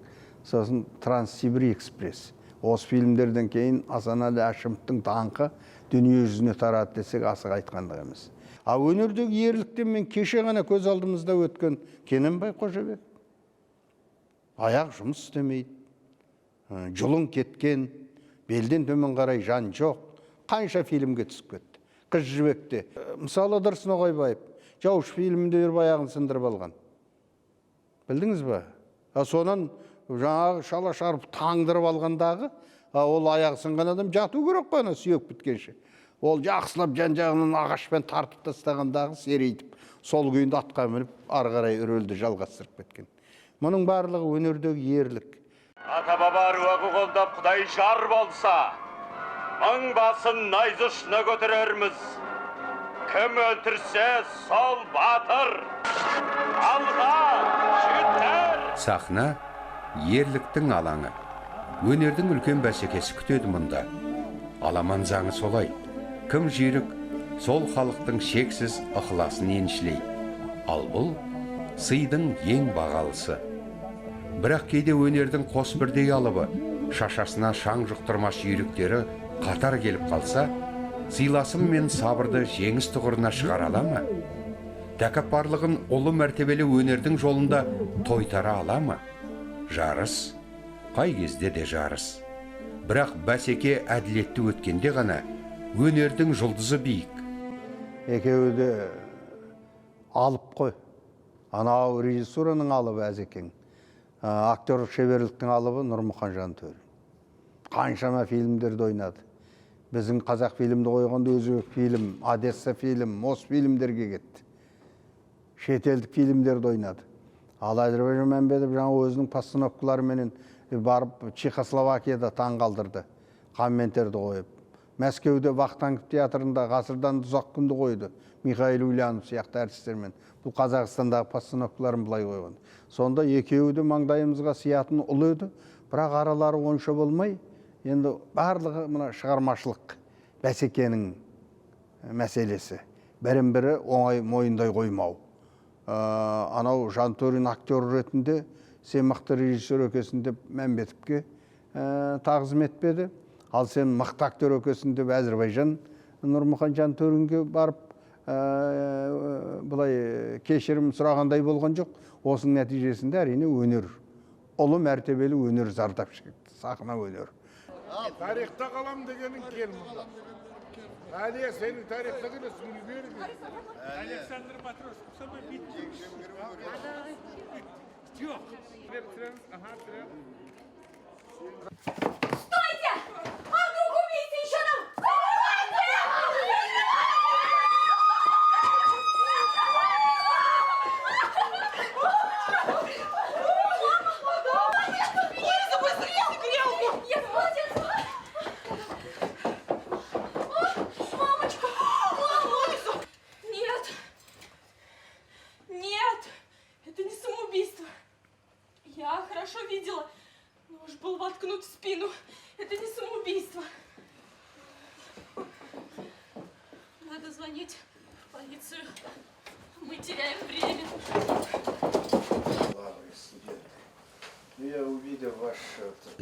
сосын Транссибір экспресс. Осы фильмдерден кейін Асанәлі Әшімовтің даңқы дүние жүзіне тарады десек асыға айтқандық емес. А өнердегі ерліктен мен кеше ғана көз алдымызда өткен Кененбай Қожабек. Аяқ жұмыс істемейді, жұлын кеткен, белден төмен қарай жан жоқ. Қанша фильмге түсіп кетті. Қыз Жібекте. Мысалы, Ыдырыс Ноғайбаев Жаушы фильмінде жүріп аяғын сындырып алған. Білдіңіз ба? Сонан жаңағы шала шарып таңдырып алғандағы, ол аяғы сынған адам жату керек қой, ана сүйек біткенше. Ол жақсылап жан-жағынан ағашпен тартып тастағандағы серейтіп, сол күйінде атқа мініп, ары қарай рөлді жалғастырып кеткен. Мұның барлығы өнердегі ерлік. Ата-баба әруағы қолдап Құдай жар болса, мың басын найза ұшына көтерерміз. Кім өлтірсе, сол батыр. Алға, жігіттер! Сахна ерліктің алаңы. Өнердің үлкен бәсекесі күтеді мұнда. Аламан заңы солай. Кім жүйрік, сол халықтың шексіз ықыласын еншілейді. Ал бұл сыйдың ең бағалысы. Бірақ кейде өнердің қос бірдей алыбы, шашасына шаң жұқтырмас жүйріктері қатар келіп қалса, сыйласым мен сабырды жеңіс тұғырына шығара ала ма? Тәкаппарлығын ұлы мәртебелі өнердің жолында тойтара ала ма? Жарыс, қай кезде де жарыс. Бірақ бәсеке әділетті өткенде ғана өнердің жұлдызы биік. Екеуі де алып қой. Анау режиссураның алыбы Әзекең. Актерлік шеберліктің алыбы Нұрмұхан Жантөрин. Қаншама фильмдерді ойнады. Біздің қазақ фильмді қойғанда өзбек фильм, Одесса фильм, Мос фильмдерге кетті. Шетелдік фильмдерді ойнады. Ал Әзірбайжан Мәмбетов жаңа өзінің постановкаларыменен барып Чехословакияда таң қалдырды. Қанментерді қойып. Мәскеуде Вахтангов театрында Ғасырдан ұзақ күнді қойды. Михаил Ульянов сияқты әртістермен. Бұл Қазақстандағы постановкаларын былай қойған. Сонда екеуі де маңдайымызға сиятын ұлы еді. Бірақ аралары онша болмай, енді барлығы мына шығармашылық бәсекенің мәселесі. Бірін-бірі оңай мойындай қоймау. Анау Жантөрин актер ретінде сен мықты режиссер екенсің деп Мәмбетовке тағзым етпеді. Ал сен мықты актер екенсің деп Әзірбайжан Нұрмұхан Жантөринге барып былай кешірім сұрағандай болған жоқ. Осының нәтижесінде әрине өнер, ұлы мәртебелі өнер зардап шекті, сахна өнер. Тарихта қалам дегенің кел мұнда. Әлия, сенің тарихта келесің, үлгері. Александр Матросов, жоқ. Стойте! А вдруг убийца еще нам? Мамочка! Мама! Нет! Нет! Это не самоубийство. Я хорошо видела. Нож был воткнут в спину. Это не самоубийство. Надо звонить в полицию. Мы теряем время.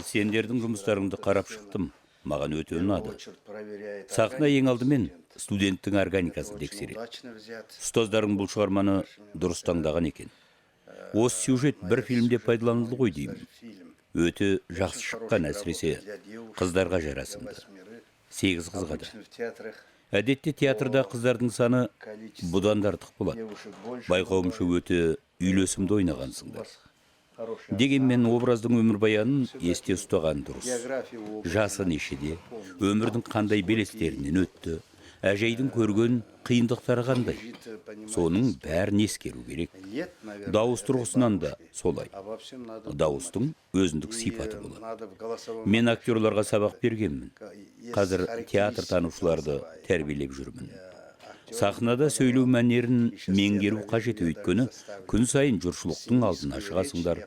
Сендердің жұмыстарыңды қарап шықтым. Маған өте ұнады. Сахна ең алдымен студенттің органикасын тексереді. Ұстаздарың бұл шығарманы дұрыс таңдаған екен. Осы сюжет бір фильмде пайдаланылды ғой деймін. Өте жақсы шыққан, әсіресе қыздарға жарасымды. 8 қызға да. Әдетте театрда қыздардың саны бұдан да артық болады. Байқауымша өте үйлесімді ойнағансыңдар. Дегенмен образдың өмірбаянын есте ұстаған дұрыс. Жасы нешеде, өмірдің қандай белестерінен өтті, Әжейдің көрген қиындықтары қандай? Соның бәрін ескеру керек. Дауыс тұрғысынан да солай. Дауыстың өзіндік сипаты болады. Мен актерларға сабақ бергенмін. Қазір театр танушыларды тәрбиелеп жүрмін. Сахнада сөйлеу мәнерін меңгеру қажет, өйткені күн сайын жұртшылықтың алдына шығасыңдар.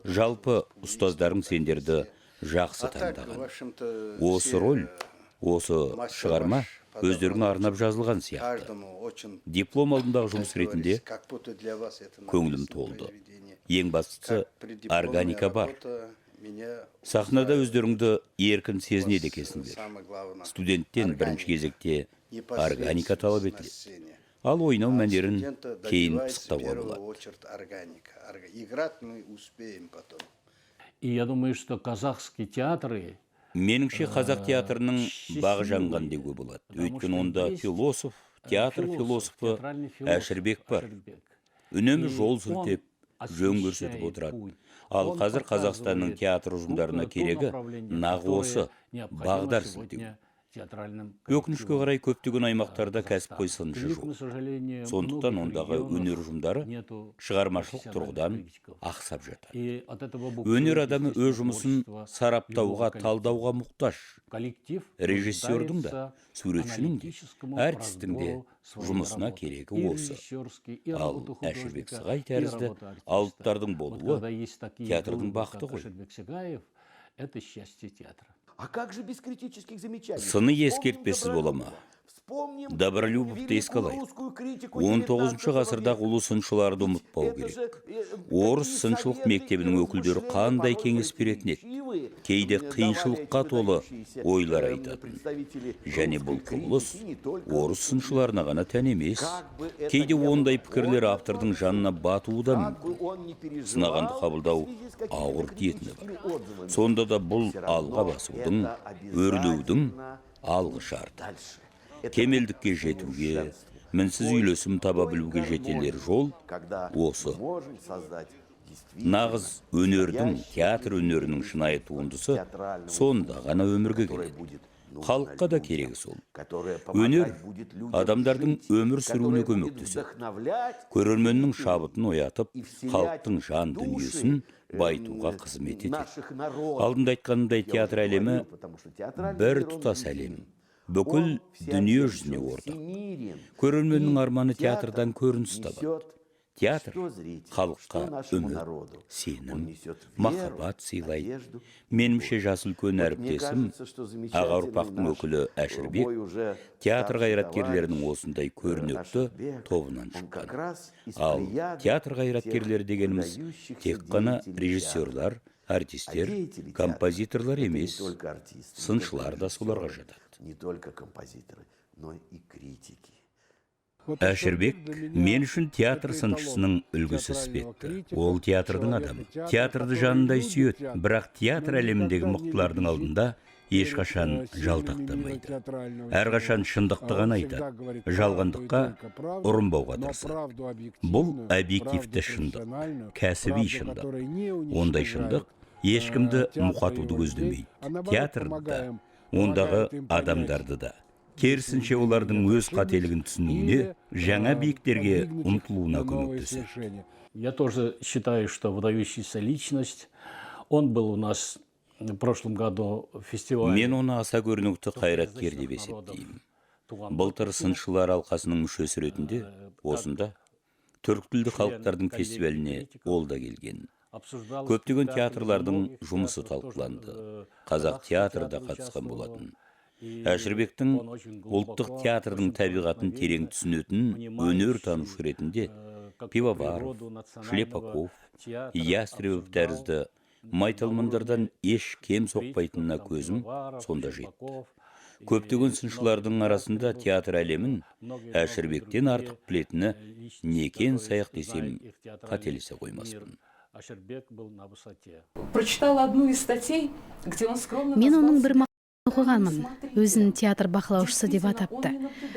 Жалпы, ұстаздарың сендерді жақсы таңдаған. Осы роль, осы шығарма өздеріңе арнап жазылған сияқты. Диплом алдындағы жұмыс ретінде көңілім толды. Ең бастысы, органика бар. Сахнада өздеріңді еркін сезінеді екенсіңдер. Студенттен бірінші кезекте органика талап етіледі. Ал ойнау мәнерін кейін пысықтауға болады. Играть мы успеем потом. И я думаю, что казахские театры Меніңше, қазақ театрының бағы жанған деуге болады. Өйткені онда философ, театр философы Әшірбек бар. Үнемі жол сілтеп, жөн көрсетіп отырады. Ал қазір Қазақстанның театр ұжымдарына керегі нақ осы бағдар сілтеу. Өкінішке қарай, көптеген аймақтарда кәсіпқой сыншы жоқ. Сондықтан ондағы өнер ұжымдары шығармашылық тұрғыдан ақсап жатады. Өнер адамы өз жұмысын сараптауға, талдауға мұқтаж. Режиссердің да, суретшінің де, әртістің де жұмысына керегі осы. Ал Әшірбек Сығай тәрізді алыптардың болуы театрдың бақыты ғой. Это счастье театра. А как же без критических замечаний? Сыни ескертпесіз бола ма? Добролюбовты еске алайық. 19 ғасырдағы ұлы сыншыларды ұмытпау керек. Орыс сыншылық мектебінің өкілдері қандай кеңес беретін еді? Кейде қиыншылыққа толы ойлар айтатын. Және бұл құбылыс орыс сыншыларына ғана тән емес. Кейде ондай пікірлер автордың жанына батуы да мүмкін. Сынағанды қабылдау ауыр тиетіні бар. Сонда да бұл алға басудың, өрлеудің алғы шарты. Кемелдікке жетуге, мінсіз үйлесім таба білуге жетелер жол осы. Нағыз өнердің, театр өнерінің шынайы туындысы сонда ғана өмірге келеді. Халыққа да керегі сол. Өнер адамдардың өмір сүруіне көмектеседі. Көрерменнің шабытын оятып, халықтың жан дүниесін байытуға қызмет етеді. Алдында айтқанымдай, театр әлемі бір тұтас әлем. Бүкіл дүние жүзіне ортақ. Көрерменнің арманы театрдан көрініс табады. Театр халыққа үміт, сенім, махаббат сыйлайды. Меніңше, жасы үлкен әріптесім, аға ұрпақтың өкілі Әшірбек театр қайраткерлерінің осындай көрнекті тобынан шыққан. Ал театр қайраткерлері дегеніміз тек қана режиссерлар, артистер, композиторлар емес, сыншылар да соларға жатады. Не только композиторы, но и критики. Әшірбек мен үшін театр сыншысының үлгісі іспетті. Ол театрдың адамы. Театрды жанындай сүйеді, бірақ театр әлеміндегі мықтылардың алдында ешқашан жалтақтамайды. Әрқашан шындықты ғана айтады. Жалғандыққа ұрынбауға тырысады. Бұл объективті шындық, кәсіби шындық. Ондай шындық ешкімді мұқатуды көздемейді. Театрды да, ондағы адамдарды да. Керісінше, олардың өз қателігін түсінуіне, жаңа биіктерге ұмтылуына көмектеседі. Я тоже считаю, что выдающаяся личность. Он был у нас в прошлом году в фестивале. Мен оны аса көрнекті қайраткер деп есептеймін. Былтыр сыншылар алқасының мүшесі ретінде осында түркі тілді халықтардың фестиваліне ол да келген. Көптеген театрлардың жұмысы талқыланды. Қазақ театры да қатысқан болатын. Әшірбектің ұлттық театрдың табиғатын терең түсінетін өнер танушы ретінде Пивоваров, Шлепаков, Ястребов тәрізді майталмандардан еш кем соқпайтынына көзім сонда жетті. Көптеген сыншылардың арасында театр әлемін Әшірбектен артық білетіні некен саяқ десем, қателесе қоймаспын. Аширбек был на высоте. Прочитала одну из статей, где он скромно Мен оның бір Оқығанмын, өзін театр бақылаушысы деп атапты.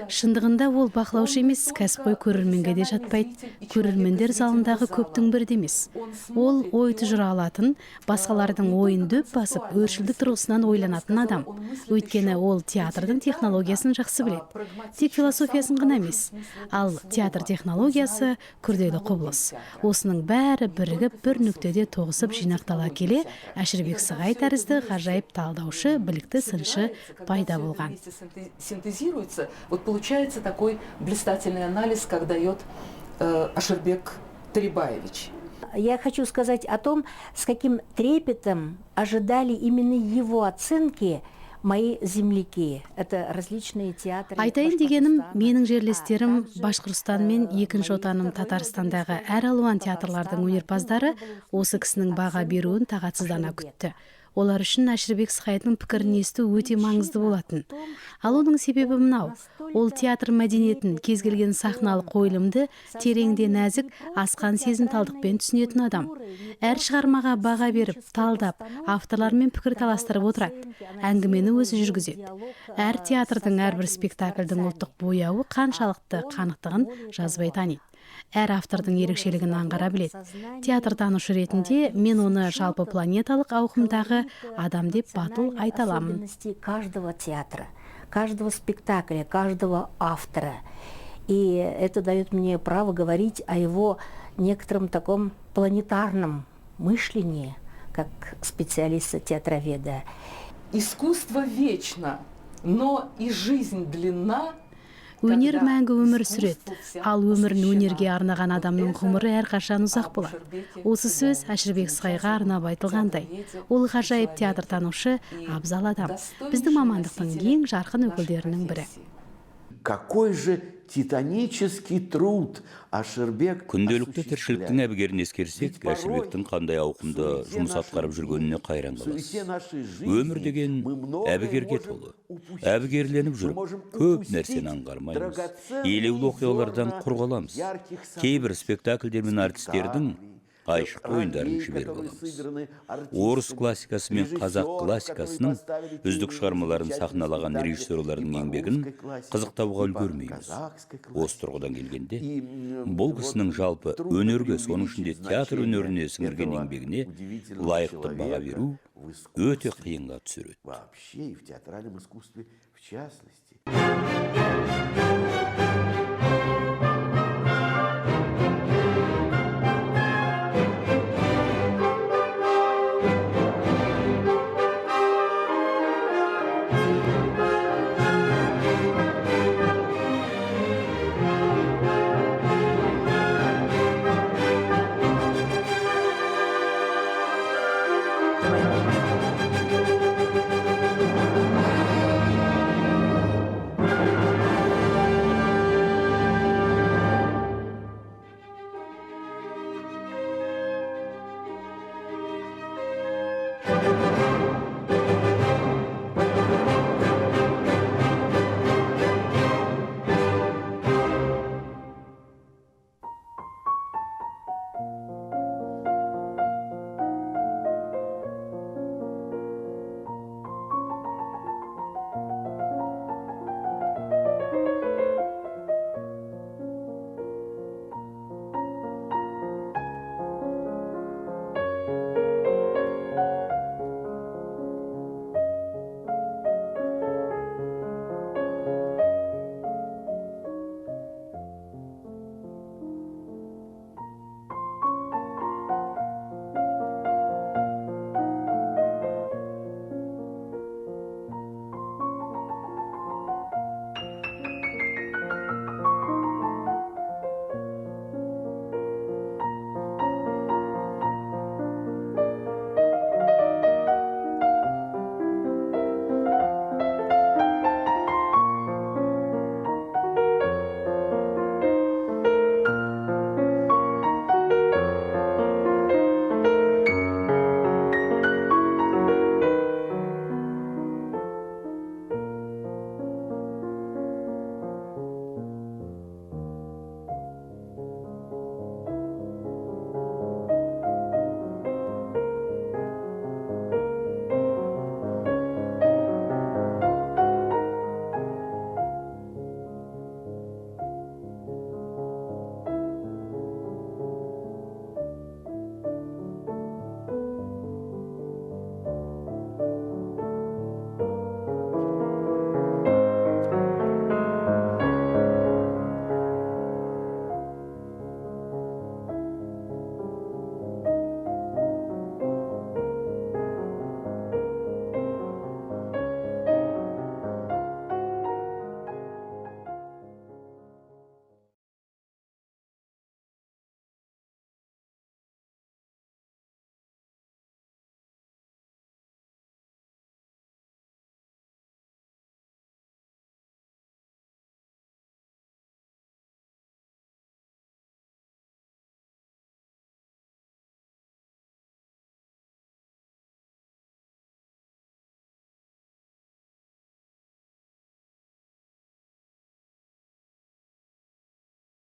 Шындығында ол бақылаушы емес, кәсіпқой көрерменге де жатпайды, көрермендер залындағы көптің бірі де емес. Ол ой тұжыра алатын, басқалардың ойын дөп басып, өршілдік тұрғысынан ойланатын адам. Өйткені ол театрдың технологиясын жақсы біледі, тек философиясын ғана емес. Ал театр технологиясы күрделі құбылыс. Осының бәрі бірігіп, бір нүктеде тоғысып, жинақтала келе Әшірбек Сығай тәрізді ғажайып талдаушы, білікті сыншы пайда болған. Синтезируется, вот получается такой блистательный анализ, как дает Аширбек Торебаевич. Я хочу сказать о том, с каким трепетом ожидали именно его оценки мои земляки. Это различные театры. Айтайын дегенім, менің жерлестерім, Башқұртстан мен екінші отаным Татарстандағы әр алуан театрлардың өнерпаздары осы кісінің баға беруін тағатсыздана күтті. Олар үшін Әшірбек Сығайдың пікірін есту өте маңызды болатын. Ал оның себебі мынау: ол театр мәдениетін, кез келген сахналық қойылымды терең де нәзік, асқан сезімталдықпен түсінетін адам. Әр шығармаға баға беріп, талдап, авторлармен пікір таластырып отырады, әңгімені өзі жүргізеді. Әр театрдың, әрбір спектакльдің ұлттық бояуы қаншалықты қанықтығын жазбай таниды, әр автордың ерекшелігін аңғара біледі. Театртанушы ретінде мен оны жалпы планеталық ауқымдағы адам деп батыл айта аламын. Особенности каждого театра, каждого спектакля, каждого автора. И это дает мне право говорить о его некотором таком планетарном мышлении, как специалиста-театроведа. Искусство вечно, но и жизнь длинна. Өнер мәңгі өмір сүреді, ал өмірін өнерге арнаған адамның ғұмыры әрқашан ұзақ болады. Осы сөз Әшірбек Сығайға арнап айтылғандай. Ол ғажайып театртанушы, абзал адам, біздің мамандықтың ең жарқын өкілдерінің бірі. Какой же титанический труд Аширбек Күнделікті тіршіліктің әбігерін ескерсек, Әшірбектің қандай ауқымды жұмыс атқарып жүргеніне қайран қаласыз. Өмір деген әбігерге толы. Әбігерленіп жүріп, көп нәрсені аңғармаймыз, елеулі оқиғалардан құр қаламыз, кейбір спектакльдер мен артистердің айшықты ойындарын жіберіп аламыз. Орыс классикасы мен қазақ классикасының үздік шығармаларын сахналаған режиссерлардың еңбегін қызықтауға үлгермейміз. Осы тұрғыдан келгенде, бұл кісінің жалпы өнерге, соның ішінде театр өнеріне сіңірген еңбегіне лайықты баға беру өте қиынға түсіреді. Вообще и в театральном искусстве в частности.